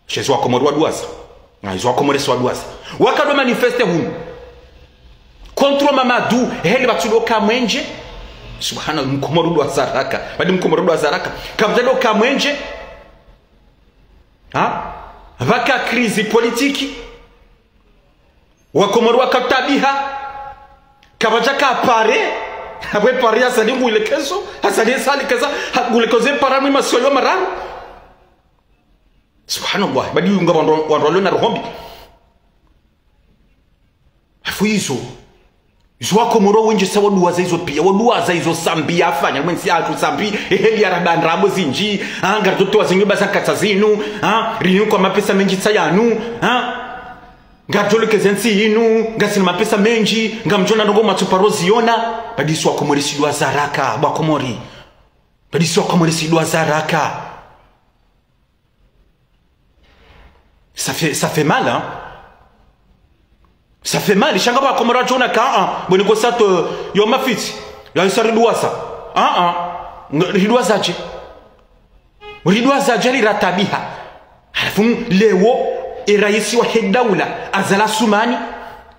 Shezi Wakomori waduwaza. Na izo Wakomori si waduwaza. Wakado manifeste hunu. Contre Mamadou, heli batsudo ka mwenje. Subhanallah, Mkomori udwa zaraka. Badi Mkomori udwa zaraka. Kapvatsudo ka mwenje. Ha? Pvaka crise politique. Wakomori wakatabiha. Kapvadjaka pare. Apvo pare Azali ngulekezo. Azali sa lekeza. Ha, ngulekezo pare mwi masiwa yo mararu. Subhanallah. Badi yunga wandru, wandru walona roho mbi. Hafu izo. Izo wakomori wendji sa waduwaza izo pia, waduwaza izo Sambi yafanya, mwensi yatru Sambi, eheli ya raba ndrabo zindji, ha, ngaridjo towa zinyumba za nkatsa zinu, ha, rinikwa mapesa mendji tsi yanu, ha, ngaridjo lekeze ntsi yinu, ngasina mapesa mendji, ngamdjo ona ndrongo mwatsu paro ziona, badi izo wakomori siduwaza raka, bo wakomori. Badi izo wakomori siduwaza raka. Ça fait, ça fait mal, hein. Ça fait mal. Sha ngapvo wakomori wadjo ona ka, ah, boni kosa to, yo mafitsi. Ya isa riduwaza. Ah, ah. Ng-, riduwaza dje. Riduwaza dje riratabiha. Halafu leo, e raisi wahe daula, Azali Assoumani,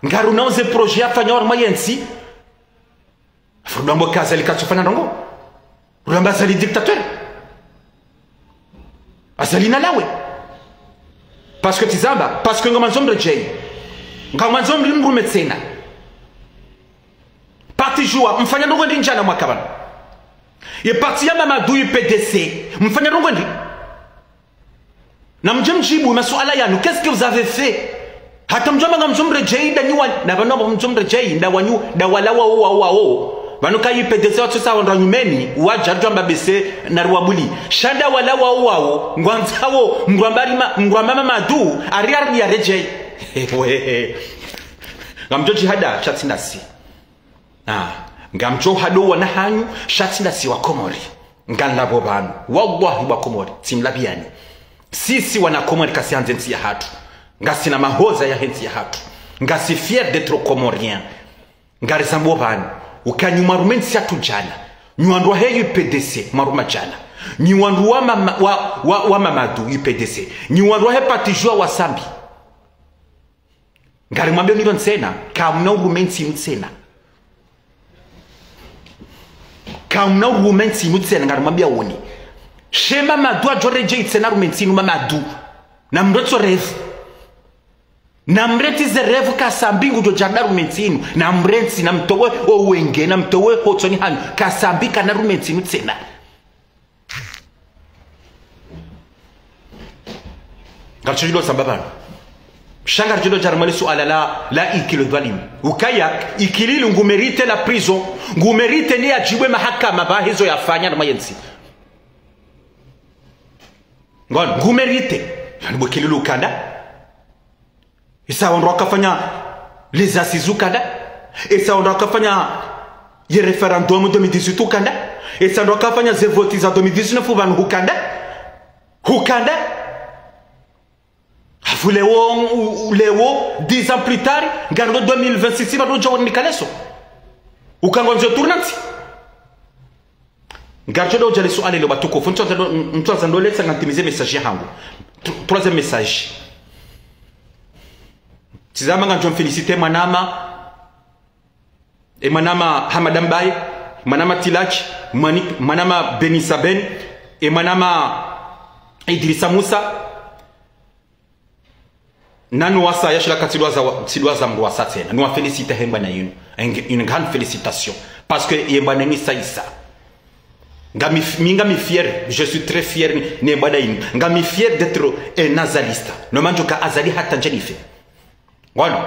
ngarionao ze projet yafanya harumwa yentsi. Halafu rudambo ka Azali katsufanya ndrongo. Rudamba Azali dictateur. Azali nalawe. Parce que tsi zamba, parce que ngamwandzo mredjeyi. Ngamwandzo mri mrume tsena. Parti Juwa, mfanya ndrongo ndri ndjana mwaka pvanu. Ye parti ya Mamadou, U P D C, mfanya ndrongo ndri. Namdje mdjibu masuala yanu, qu'est-ce que vous avez fait ? Hata mdjo amba ngamdjo mredjeyi nda nyi wa, na pvanu amba mdjo mredjeyi, nda wanyu, nda wala wawo, wawo, wawo. Pvanu ka U P D C watsosa wandru wa nyumeni, wadja ridjo amba bese, nari wabuli. Sha nda wala wawo, wawo, ngwandzawo, mrwamba rima, mrwamba Mamadou, ari ari ya redjeyi. Ewe. Ngamdjo djihada, sha tsi ndasi. Ah, ngamdjo hada wana hanyu, sha tsi ndasi wakomori. Ngamlapvo pvanu. Wallahi wakomori, tsimlapviyani. Sisi wana Komori kasihandze ntsi yahatru. Ngasina mahoza yahe ntsi yahatru. Ngasi fier d'être comorien. Ngarizambo pvanu. Uka nyi mwarume ntsi yatru djana. Nyi wandru wahe U P D C, mwaruma djana. Nyi wandru wa mama, wa, wa, wa Mamadou, U P D C. Nyi wandru wahe parti Juwa wa Sambi. Ngarimwambiyoni leo ntsena, kamna urume ntsi inu tsena. Kamna urume ntsi inu tsena, ngarimwambiyoni. Sha Mamadou adjo redjeyi tsena arume ntsi inu Mamadou. Namrentsi rêve. Namrentsi ze rêve ka Sambi ngudjo dja nda arume ntsi inu. Namrentsi, namtowe owenge, namtowe hotsoni hanyu. Ka Sambi kana arume ntsi inu tsena. Ngaridjo djilo zamba pvanu. Sha ngaridjo djara mwa le suala la, la ikili dhwalimu. Ukaya, ikili ngu mérité la prison. Ngu mérité ni yadjibwe mahakama pvahe zo yafanya na mayentsi. Ngono, ngu mérité. Yani bo ikili ukanda. Isa wandru wakafanya les assises ukanda. Isa wandru wakafanya ye référendum deux mille dix-huit ukanda. Isa wandru wakafanya ze vote za deux mille dix-neuf pvanu ukanda. Ukanda. Halafu leo, u-, u-, leo, dix ans plus tard, ngarindo deux mille vingt-six, pvanu djo wani kaleso. Uka ngwandzo tournante. Ngaridjo dodja le suala lilo watukufu, ntsandza ndo, ntsandza ndo letsa ngamtimize message yahangu. Tro-, troisième message. Tsi zamba ngamdjo mféliciter mwanama, e mwanama Hamada Mbaye, mwanama Tilach, mwani-, mwanama Beni Saben, e mwanama Idrissa Musa, na nuwasa yashila ka tsidwaza wa-, tsidwaza mndru wasa tsena. Nuwa féliciter he mbwana yinu. Une, une grande félicitation. Parce que ye mbwana yinu isa isa. Ngami f-, mi ngami fier, je suis très fier ne mbwana yinu. Ngami fier d'être un azaliste. No mandjo ka Azali hata ndjeni fe. Ngono.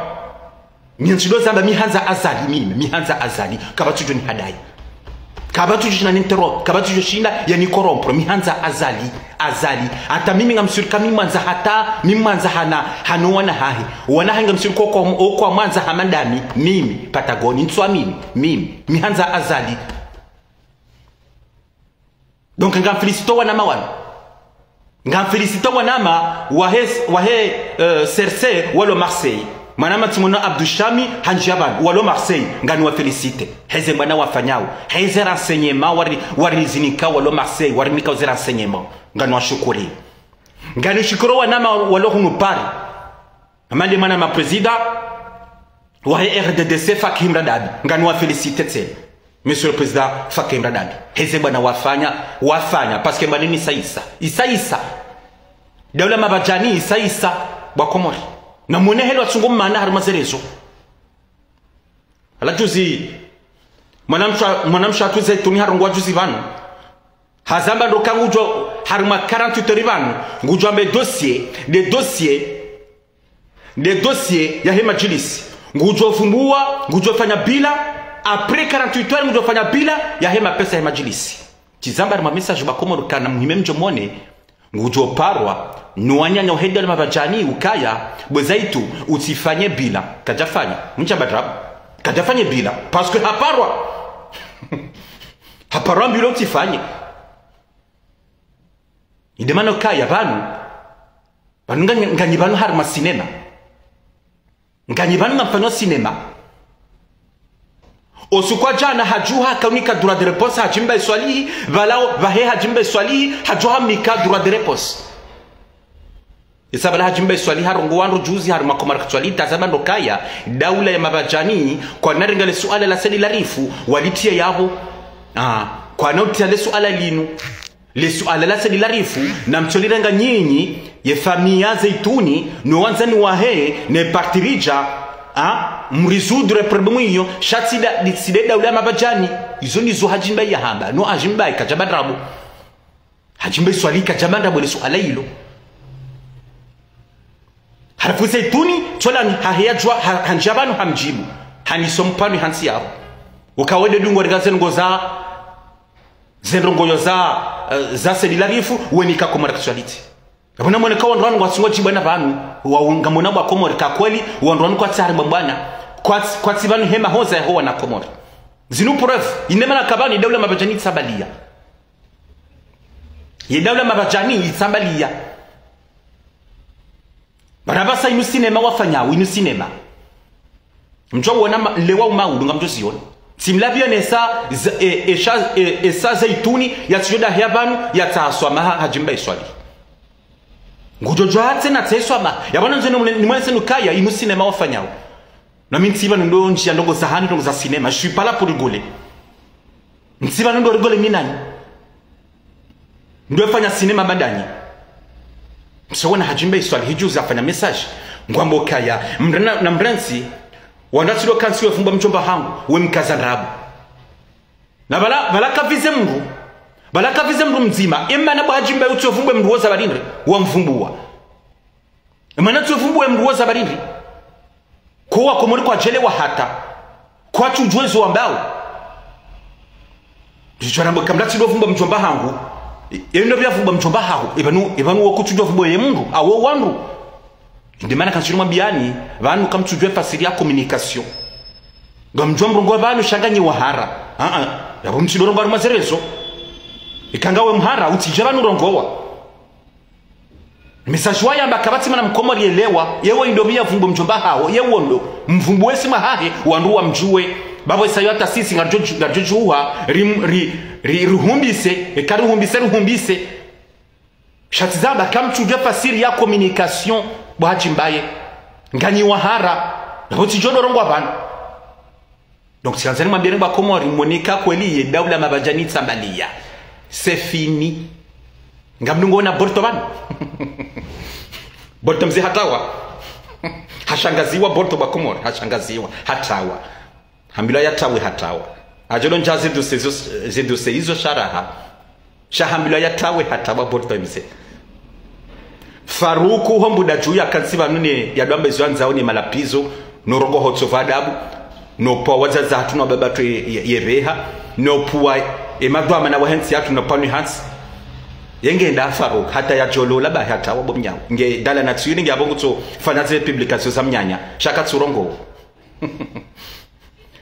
Mi ntsidjo zamba mi handza Azali, mimi, mi handza Azali. Kapvatsu djo ni hadayi. Kapvatsu djo shinda ni interrompre, kapvatsu djo shinda yani corrompre, mi handza Azali, Azali. Hata mimi ngamsuri ka mi mwandza hata, mi mwandza hana, hano wana hahe. Wana hahe ngamsuri ko kwa, o kwa mwandza hama ndami, mimi, Patagoni, ntswa mimi, mimi, mi handza Azali. Donc, ngam féliciter wanama wanu. Ngam féliciter wanama wahe, wahe, euh, C R C, walo Marseille. Mwanama tsimwono Abdou Chami, handji ya pvanu, walo Marseille. Ngani wa féliciter. Heze mbwana wafanyao. Heze renseignements wari, wari zinika walo Marseille, wari nika ze renseignements. Ngani wa shukuri. Ngani shukuru wanama walo hunu Paris. Amande mwanama président wahe R D D C Fakhi Mradabi. Ngani wa féliciter tsena. Monsieur le Président Fakhi Mradabi. Heze mbwana wafanya, wafanya. Parce que mbwana yinu isa isa. Isa isa. Daula mabadjani isa isa. Bo wakomori. Na mwone heli watsungu mana harumwa ze réseaux. Ala juzi, mwanamshe, mwanamshe hatru Zaituni harongwa juzi pvanu. Hazamba ndo ka ngudjo harumwa quarante-huit heures pvanu. Ngudjo amba dossier, nde dossier, nde dossier yahe madjilisi. Ngudjo vumbua, ngudjo fanya bilan, après quarante-huit heures ngudjo fanya bilan yahe mapesa ya madjilisi. Tsi zamba harumwa message ba Komori kana muhime mdjo mone, ngudjo parwa no wananya wahe daula Mabadjani ukaya, bo Zaitu, utsifanye bilan. Kadjafanya, mdja badrabu. Kadjafanye bilan, parce que haparwa. Haparwa mbi ule utsifanye. Inde mana ukaya pvanu, pvanu nganyi, nganyi pvanu harumwa sinema. Nganyi pvanu ngamfanyao sinema. Osuku wa djana hadjuha kanika droit de réponse Hadji Mbae Swalihi, pvala pvahe Hadji Mbae Swalihi hadjuha mnika droit de réponse. Isa pvala Hadji Mbae Swalihi harongoa wandru juzi harumwa Comores Actualité, tsi zamba ndo ukaya daula ya Mabadjani kwana renga le suala la Said Larifou walitriya yapvo. Ah, kwana utriya le suala linu. Le suala la Said Larifou, namtsolirenga nyinyi, ye famiyi ya Zeituni, no wandzani wahe, ne parti ridja, ah, mrésoudre problème iyo, sha tsi da, tsi nde daula ya Mabadjani. Izo ndizo Hadji Mbae yahamba, no Hadji Mbae kadja badrabu. Hadji Mbae Swalihi kadja badrabu le suala ilo. Halafu Zeituni, tsolani, haheya djuwa, ha, handjiya pvanu hamdjibu. Haniso mpvanu hantsi yapvo. Uka wende dungo rika ze ndrongo za, ze ndrongo yo za, eh, za Said Larifou, wenika Comores Actualité. Apvo namwoneka wandru wanu ngwatsi ngwadjibu na pvanu, wa, ngamwona ba Komori ka kweli, wandru wanu kwatsi harumwa bwana, kwatsi, kwatsi pvanu hema hoza yaho wana Komori. Zinu preuve, inde mana ka pvanu ye daula Mabadjani itsambaliya. Ye daula Mabadjani itsambaliya. Pvanu pvasa inu sinema wafanyao, inu sinema. Mdjo wona ma, lewa umaulu ngamdjo ziona. Tsi mlapviyo nesa, za, e, esa, e, esa Zeituni, yatsidjo daheya pvanu, yatsaha swamaha Hadji Mbae Swalihi. Ngudjo djuwa tsena tsaha swamaha. Ya pvanu nzenu mle, nimwonese nu ukaya, inu sinema wafanyao. Na mi ntsi pvanu ndo ndjiya ndrongo za hanyu, ndrongo za sinema. Je suis pas là pour rigoler. Ntsi pvanu ndo rigoler mi nanyi. Ndo fanya sinema ba ndanyi. Mshaona Hadji Mbae Swalihi juzi hafanya message. Ngwambo ukaya, mrena, na mrentsi, wandru tsi ndo kantsi we vumbua mdjomba hangu, we mkaza ndrabo. Na pvala, pvala kapvize mndru, pvala kapvize mndru mdzima, emana bo Hadji Mbae utsi we vumbue mndru woza pvalindri, wamvumbua. Emana utsi we vumbue mndru woza pvalindri. Ko wa Komori kwadjelewa hata. Kwatsudjuwa ezo wambao. Ndjo ramba ka mndru tsi ndo vumbua mdjomba hangu. E, e ndo pvia vumbua mdjomba haho. E pvanu, e pvanu wo kutsudjuwa vumbua ye mndru, awo wandru. Inde mana kantsi rimwambiyani, pvanu kamtsudjuwa fasiri ya communication. Ngamdjuwa mrongoa pvanu sha nganyi wahara. Ah, ah. Yapvo mtsi ndo rongoa harumwa ze réseaux. Ika ngawe mhara, utsidje pvanu rongoa. Message wayamba kapvatsi mwana mkomori yelewa, yewe indo pvia vumbue mdjomba haho, yewe ndo, mvumbue si mwahahe, wandru wamdjuwe. Bapvo isayo hata sisi ngaridjo, ngaridjo djuha, ri, ri, ri, rihumbise, eka rihumbise, rihumbise. Sha tsi zamba kamtsudjuwa fasiri ya communication, bo Hadji Mbae. Nganyi wahara, yapvo tsidjo ndo rongoa pvanu. Donc, tsikandza nimwambiyeni ba Komori, mwoneka kweli ye daula Mabadjani itsambaliya. C'est fini. Ngamdungo ona Borto pvanu. Borto mze hatawa. Hashangaziwa Borto ba Komori, hashangaziwa. Hatawa. Hambilwa yatawe hatawa. Adjolo ndja ziduse izo, ziduse izo sharaha. Sha hambilwa yatawe hatawa Borto mze. Faruku ho Mbuda dju yakantsi pvanu ne yadjo amba izo yandzao ne malapvizo, no rongoa ho utsovu adabu, no pvua wadzadze hatru no wababa hatru ye, ye, yepveha, no pvua e madhwamana wahe ntsi hatru no pvanu hantsi. Yengenda Faruku, hata yadjolola ba hatawa bo mnyangu. Nge dala na tsiyuni nge apvo ngutso fanya ze publication za mnyanya. Sha katsurongoa.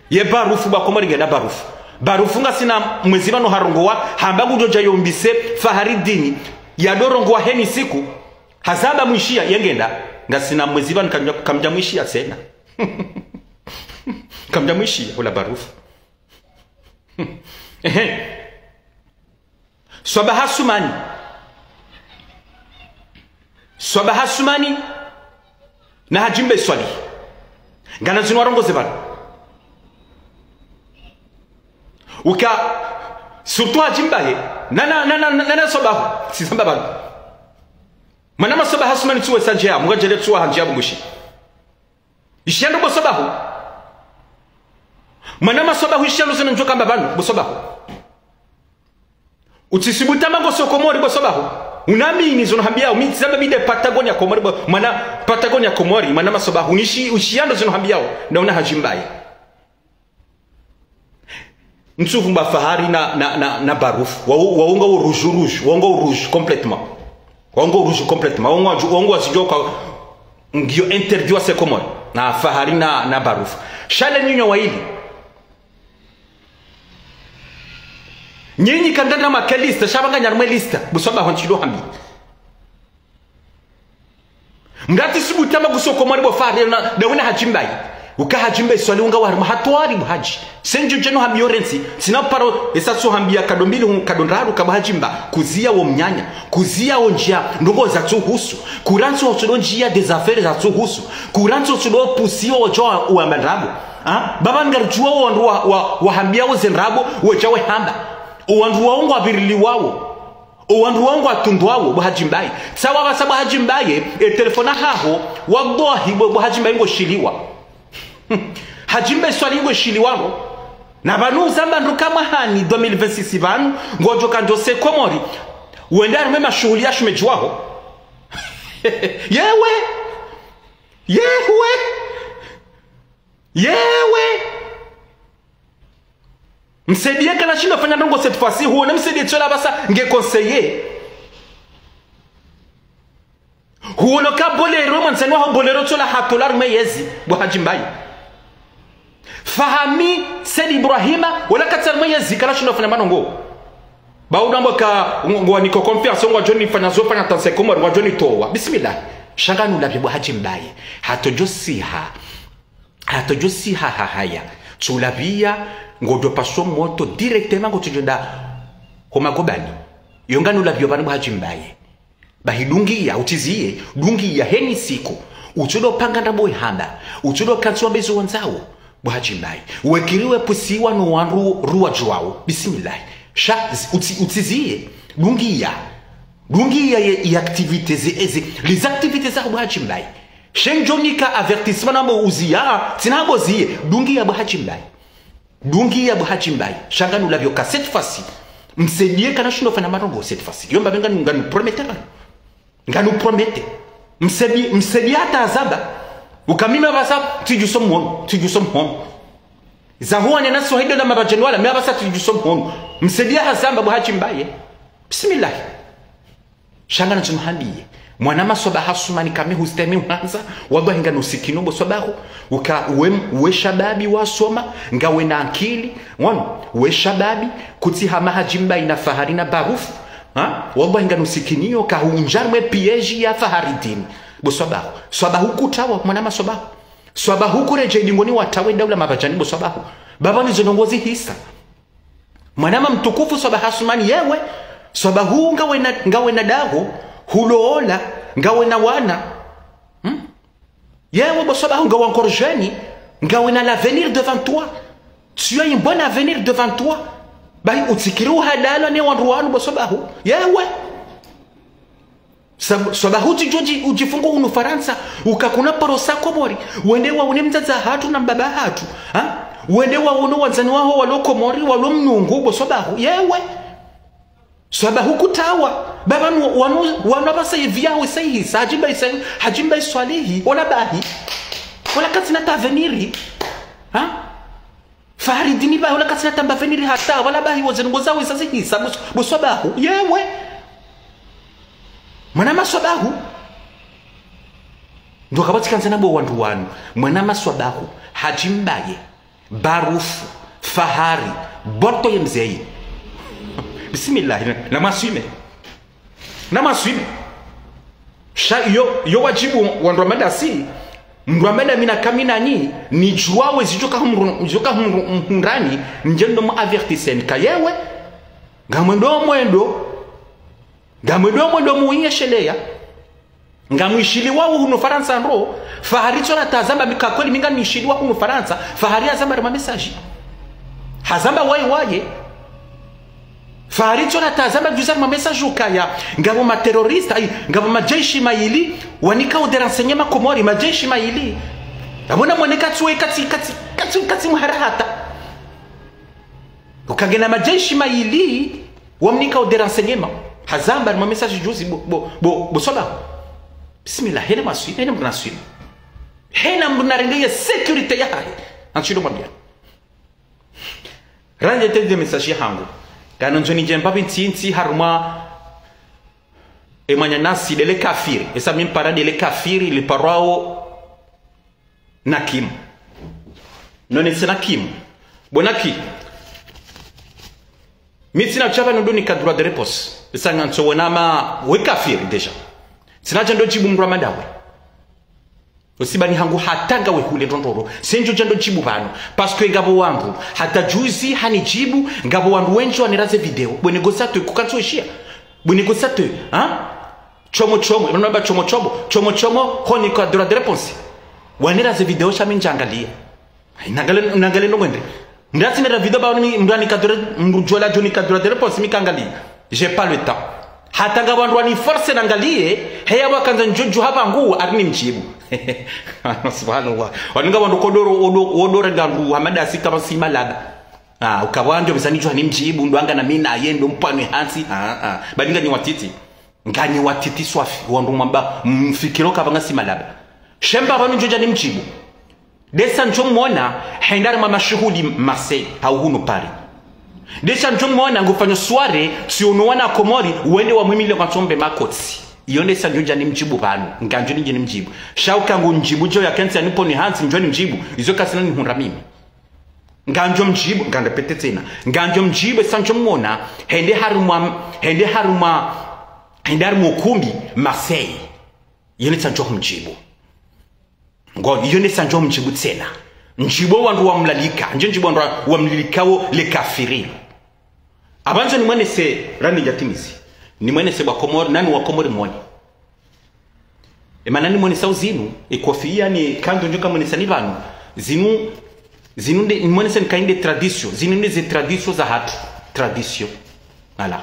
Ye Barufu ba Komori ngena Barufu. Barufu ngasina mwezi pvanu harongoa, hamba ngudjo dja yombise Faharidini, yadjo rongoa heni siku, hazamba mwishiya, yengenda, ngasina mwezi pvanu kamdja, kamdja mwishiya tsena. Kamdja mwishiya, ula Barufu. Ehe. Swabaha Sumani. Swabaha Sumani na Hadji Mbae Swalihi. Ngana zinu warongoze pvanu. Uka, surtout Hadji Mbae, nana, nana, nana, nana Swabaha, tsi zamba pvanu. Mwana ma Swabaha Sumani tsuwe sandje ya, mungadjele tsuwa handje ya bungushi. Ishiya ndo bo Swabaha. Mwana ma Swabaha ishiya ndo zinu ndjo kamba pvanu, bo Swabaha. Utsisubutu amba ngo so Komori bo Swabaha. Unamini zo nihambiyao, mi tsamba bide Patagonia Komori, bo, mwana Patagonia Komori, mwana maswaba, unishi, ushiyando zo nihambiyao, na una Hadji Mbaye. Ntsuvu mba Fahari na, na, na, na Barouf. Wa, wa, wao ngwao rouge, rouge, wao ngwao rouge complètement. Wao ngwao rouge complètement. Wao ngwao, wao ngwao zidjoka ngiyo interdit wasi Komori. Na Fahari na, na Barouf. Sha le nyinyi wayili. Nyinyi kangana make liste, sha pvanga nyi harumwa liste. Bo swaba hantsi ndo hambi. Mdru tsi subutu amba kuso Komori bo Fahari na, na una Hadji Mbaye. Uka Hadji Mbaye Swalihi ngwao harumwa hatwari bo Hadji. Sendjo djeno hambiyo rentsi, tsina paro esa tso hambiya kado mbili hu-, kado ndraru ka bo Hadji Mba. Kuziya wo mnyanya, kuziya wo ndjiya, ndrongo zatsuhusu. Kurantsi wo tsudo ndjiya des affaires zatsuhusu. Kurantsi wo tsudo pusiwa wodjo wa, wamba ndrabo. Ha? Baba ngaridjuwa wo wandru wa, wa, wahambiya wo ze ndrabo, wodja wehamba. Wo wandru wao ngwapviriliwao. Wo wandru wao ngwatundwao, bo Hadji Mbaye. Tsawa pvasa bo Hadji Mbaye, e telefoni haho, wallahi bo, bo Hadji Mbaye ngoshiliwa. Hadji Mbaye Swalihi ngoshiliwa ro. Na pvanu uzamba ndru kamwe hani deux mille vingt-six pvanu, ngodjo kandjo se Komori. Wende harumwa mashuhuli ya shumedji waho. Yewe! Yewe! Yewe! Msaidié kana shindo fanya ndrongo cette fois-ci, huone Msaidié tsola pvasa nge conseiller. Huone ka Bolero, mwandzani waho Bolero tsola hatola harumwa yezi, bo Hadji Mbaye. Fahami, Said Ibrahima, wala katsi harumwa yezi, kana shindo fanya manongo. Ba udambo ka, ngo, ngwanika confiance, ngwadjo nifanya zo fanya tanse Komori, ngwadjo nitowa. Bismillah. Sha nganu lapvi bo Hadji Mbaye. Hatsodjo siha. Hatsodjo siha ha haya. Tsulapviya, ngodjo paswa moto directement ngotsodjo nda ho magobani. Yo nganu lapviyo pvanu bo Hadji Mbaye. Bahi dungiya, utsiziye, dungiya heni siku. Utsudo panga ndrabo wehamba. Utsudo kantsi wambe zo wandzao. Bo Hadji Mbaye. Wekiri wepusiwa no wandru ruwa djuwao. Bismillah. Sha, zi-, utsi-, utsiziye. Dungiya. Dungiya ye, ye activités ze, eze. Les activités za bo Hadji Mbaye. Shendjo nika avertissement nambo uziya, tsina bo ziye. Dungiya bo Hadji Mbaye. Dungiya bo Hadji Mbaye. Sha nganu lapviyo ka cette fois-ci. Msaidié kana shindo fanya manongo cette fois-ci. Yo mba nganu, nganu promettre. Nganu promettre. Msaidié, Msaidié hata hazamba. Uka mi pvasa, tsidjuso mhono, tsidjuso mhono. Zahuwa nena so hido na mabadjeni wala, mi pvasa tsidjuso mhono. Msaidié hazamba bo Hadji Mbaye. Bismillah. Sha ngana tsi muhambiye. Mwana maswaba Hasumani kami hustemi uhandza, wallahi nganu sikino bo swabahu, uka we, we shababi wasoma, ngawe na ankili, ngono, we shababi, kutsi hama Hadji Mbaye na Fahari na Barufu, ha? Wallahi nganu sikiniyo, kahundja harumwa piège ya Faharidini. Bo swabahu. Swabahu kutawa, mwana maswabahu. Swabahu kuredjei dingoni watawe daula mabadjani bo swabahu. Baba nizo ndrongo zihisa. Mwanama mtukufu swabahu Hasumani yewe, swabahu ngawe na, ngawe na daho, hulola, ngawe na wana. Hmm? Yewe bo swabahu ngawe encore jeune, ngawe na l'avenir devant toi. Tu as un bon avenir devant toi. Bahi utsikiri uhadalwa ne wandru wanu bo swabahu. Yewe. Sa-, swabahu tsidjo dji-, udjifungo hunu Farantsa, uka kuna paro sa Komori, wende waone mdzadze hatru na mbaba hatru, ha? Wende waone wandzani waho walo Komori, walo Mnungu, bo swabahu, yewe. Swabahu kutawa, baba nu-, wanu, wanu apvasa ye vie yaho isa ihisa, Hadji Mbaye isa-, Hadji Mbaye Swalihi, ola bahi. Ola katsina ta avenir, ha? Faharidini bahi, ola katsina ta mba avenir hata, wala bahi wo ze ndrongo zaho isa zihisa, bo s-, bo swabahu. Yewe. Mwana maswabahu. Ndo kapvatsi kandza na bo wandru wanu. Mwana maswabahu. Hadji Mbaye. Barufu. Fahari. Boto ye mzeyi. Bismillah. Na, na maswime. Na maswime. Sha yo, yo wadjibu wandru wa madasi, mndru wa madami na kami nanyi, nidjuwa we zidjoka humru-, zidjoka humru-, mhundrani, ndje ndo mu avertisseni ka yewe, ngamwendo mwendo, ngamwendo mwendo muiye sheleya, ngamwishiliwa hunu Farantsa ndo, Fahari tsola ta hazamba mi ka kweli mi nganishiliwa hunu Farantsa, Fahari hazamba harumwa message. Hazamba waye waye. Fahari tsola ta hazamba juzi harumwa message ukaya, ngapvo ma terroriste, ayi, ngapvo majeshi mayili, wanika o de renseignement Komori, majeshi mayili. Apvo na mwone katsi we, katsi, katsi, katsi, katsi muhara hata. Ukangena majeshi mayili, wamnika o de renseignement. Hazamba harumwa message juzi bo, bo, bo, bo sola. Bismillah, hena maswina, hena mdru na swina. Hena mdru na renge ye sécurité yahahe. Antsido mwambia. Randje tende message yahangu. Kana nzoni djemba pvi ntsi ntsi harumwa e mwananyasi ndele kafiri. Esa mi mpara ndele kafiri liparwao Nakim. Nonese Nakim. Bo Naki. Mi tsina shaba nudo nika droit de réponse. Esa ngantso wona ma we kafiri déjà. Tsina djando djibu mdru wa madawe. Usibani hangu hata ngawe hule ndrondroro. Sendjo djando djibu pvanu. Parce que ngapvo wandru. Hata juzi hanidjibu. Ngapvo wandru wendji waniraze video. Bwene gosa twe kukantso ishia. Bwene gosa twe. Ha? Chomo chomo. Ino namba chomo chomo. Chomo chomo. Ho nika droit de réponse. Waniraze video sha mi ndjangalia. Ai, nangale, nangale ndrongoo ndri. Mdru atsinira video ba mi, mdru anika droit, mdru djola djo nika droit de réponse mi kangali. J'ai pas le temps. Hata nga wandru wani force nangalie, heya wakandza ndjo djo hapvangu, ari nimdjibu. Subhanallah. Wanu nga wandru kodoro, odo, odore ngangu, hamada sika masi malaba. Ah, ukapvwa ndjo mzani djo nimdjibu, ndo anga na mi naye, ndo mpvanwe hantsi. Ah, ah. Badi nganyi watiti. Nganyi watiti swafi, wandru mwamba, mfikiro kapvanga si malaba. Shemba pvanu ndjo dja nimdjibu. Ndesa ndjo mwona, henda harumwa mashuhuli Marseille, hau hunu Paris. Ndesa ndjo mwona ngufanyo soirée, tsiono wana Komori, wende wamwimile kwa tsombe makotsi. Iyo ndesa ndjo dja nimdjibu pvanu, ngandjo ndje nimdjibu. Sha uka ngu ndjibu djo ya kentsi ya nipvoni hantsi ndjo nimdjibu, izo kasina nihundra mimi. Ngandjo mdjibu, ngandjo pete tsena. Ngandjo mdjibu, esa ndjo mwona, hende harumwa, hende harumwa, hende harumwa ukumbi, Marseille. Iyo ndesa ndjo mdjibu. Ngo, iyo ndesa ndjo mdjibu tsena. Ndjibu wandru wamlalika. Ndjo ndjibu wandru wamlalika wo le kafiri. Apvandzo nimwenese rani ndjatimizi. Nimwenese wa Komori, nani wa Komori mwoni. Emana nimwenesa uzinu, e kofia ni kandu ndjo kamwenesa ni pvanu. Zinu, zinu nde, nimwenese ni kainde tradition. Zinu nde ze tradition za hatru. Tradition. Voilà.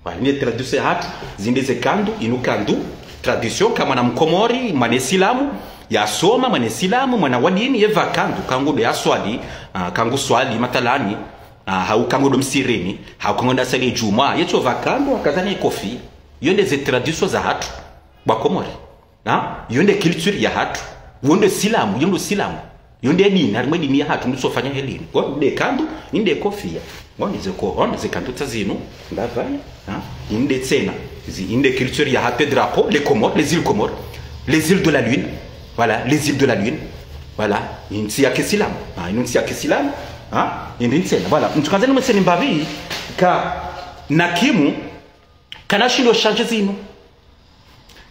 Voilà, nde tradition ya hatru, zinde ze kandu, inu kandu, tradition, ka mwana mkomori, mwana isilamu, yasoma, mwana isilamu, mwana wa dini, yepva kandu, ka ngudo yaswali, ah, ka nguswali, matalani, ah, hau ka ngudo msirini, hau ka ngudo asali djumwa, yetso pva kandu, hakazani kofi. Yo nde ze tradition za hatru, wa Komori. Ha? Yo nde culture ya hatru. Wo nde silamu, yo nde silamu. Yo nde dini, harimwa dini ya hatru, mdru usofanya helini. Wo nde kandu, inde kofia. Wo nde ze ko, wo nde ze kandu tsa zinu, ndavanya. Ha? Inde tsena. Zi, inde culture ya hatru, drapeau, les Comores, les îles Comores. Les îles de la Lune. Voilà, les îles de la Lune. Voilà. Intsi ya kisilamu. Ha, inu ntsi ya kisilamu. Ha? Inde tsena. Voilà. Mtukazani mwese ni mbavi, ka nakimu, kana ushinda ushanje zinu.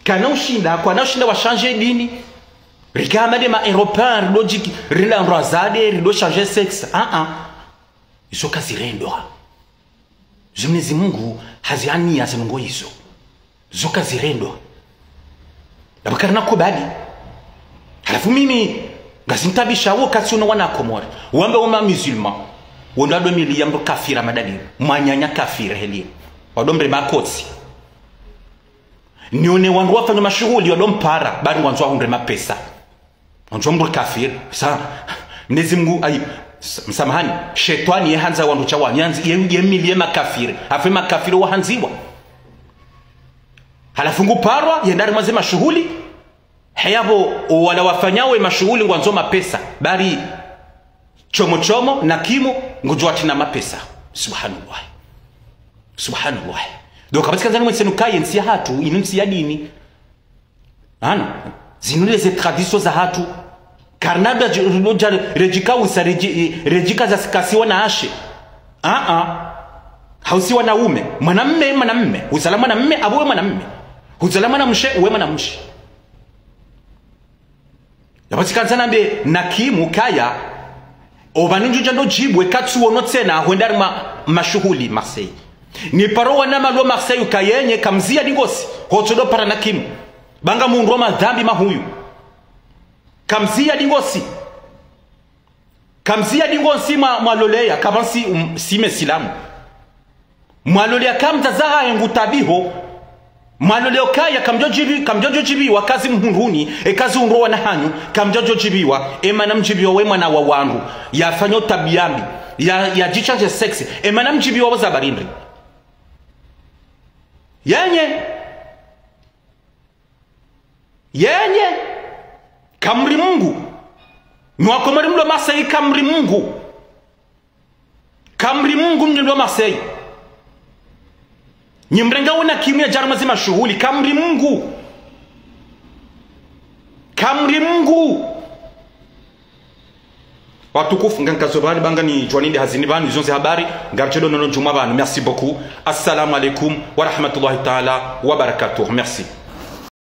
Kana ushinda, kwana ushinda washanje dini. Rika hama nde ma Européens, rido djiki, rinda ndrwazade, rido shanje sexe. Ah, ah. Izo kazirendwa. Zo Mwenyezi Mungu haziania ze ndrongoo izo. Zo kazirendwa. Lapvo karina kubali. Halafu mimi, ngazintabisha wo katsi uno wana Komori. Wambe wo ma musulmans. Wo ndo wado mili ya mdru kafira madalili. Mwananya kafira heli. Wado mrema kotsi. Nione wandru wafanya mashuhuli, wado mpara, bari wandzo wahundre mapesa. Wandzo mdru kafiri. Sa, Mwenyezi Mungu, ayi, s-, msamahani, shetwani ye handza wandru sha wa, yanzi, ye, ye mili ye makafiri. Afe makafiri wahandziwa. Halafu ngu parwa, yenda harimwa ze mashuhuli. Heyapvo, o wala wafanyao ye mashuhuli ngwandzo mapesa. Bari, chomo chomo, nakimu, ngudjo watsina mapesa. Subhanallah. Subhanallah. Donc, kapvatsi kandzani mwese nukaye ntsi ya hatru, inu ntsi ya dini. Ana, zinu nde ze tradition za hatru. Karina da dji-, dja, redjika usa, redji-, redjika za sikasiwa na ashe. Ah, ah. Hausiwa na ume. Mwanamme, mwanamme. Uzala mwanamme, apvo we mwanamme. Uzala mwanamshe, we mwanamshe. Yapvo tsi kandzani nambe nakimu kaya, opvanu ndjo djando djibu, eka tsuono tsena, hwenda harimwa mashuhuli Marseille. Ni paro wana malo Marseille ukayenye, kamziya dingosi, hotsodo para nakimu. Banga mundru wa madhambi mahuyu. Kamziya dingosi. Kamziya dingosi mwa, mwaloleya, kapvatsi, um, si mesilamu. Mwaloleya kamdza zahahe ngu tabiho. Mwaloleya ukaya kamdjo djibi, kamdjo djo djibiwa kazi mhundruni, e kazi undro wana hanyu, kamdjo djo djibiwa, e mana mdjibiwa we mwana wa wandru, yafanya utabiya mbi, ya, ya djishanje sexe, e mana mdjibiwa wo za barindri. Yenye. Yenye. Kamri Mungu. Nyi wakomori mlo Marseille, kamri Mungu. Kamri Mungu, mlo Marseille. Nyi mrenga wuna kimu ya djaruma zima shuhuli. Kamri Mungu. Kamri Mungu. Watukufu, ngankazo pvanu, ba nganidjuwa nende hazini pvanu, izo nde habari, ngaridjo onana djumwa pvanu. Merci beaucoup. Assalamu alaikum wa rahmatullahi ta'ala wa barakatuh. Merci.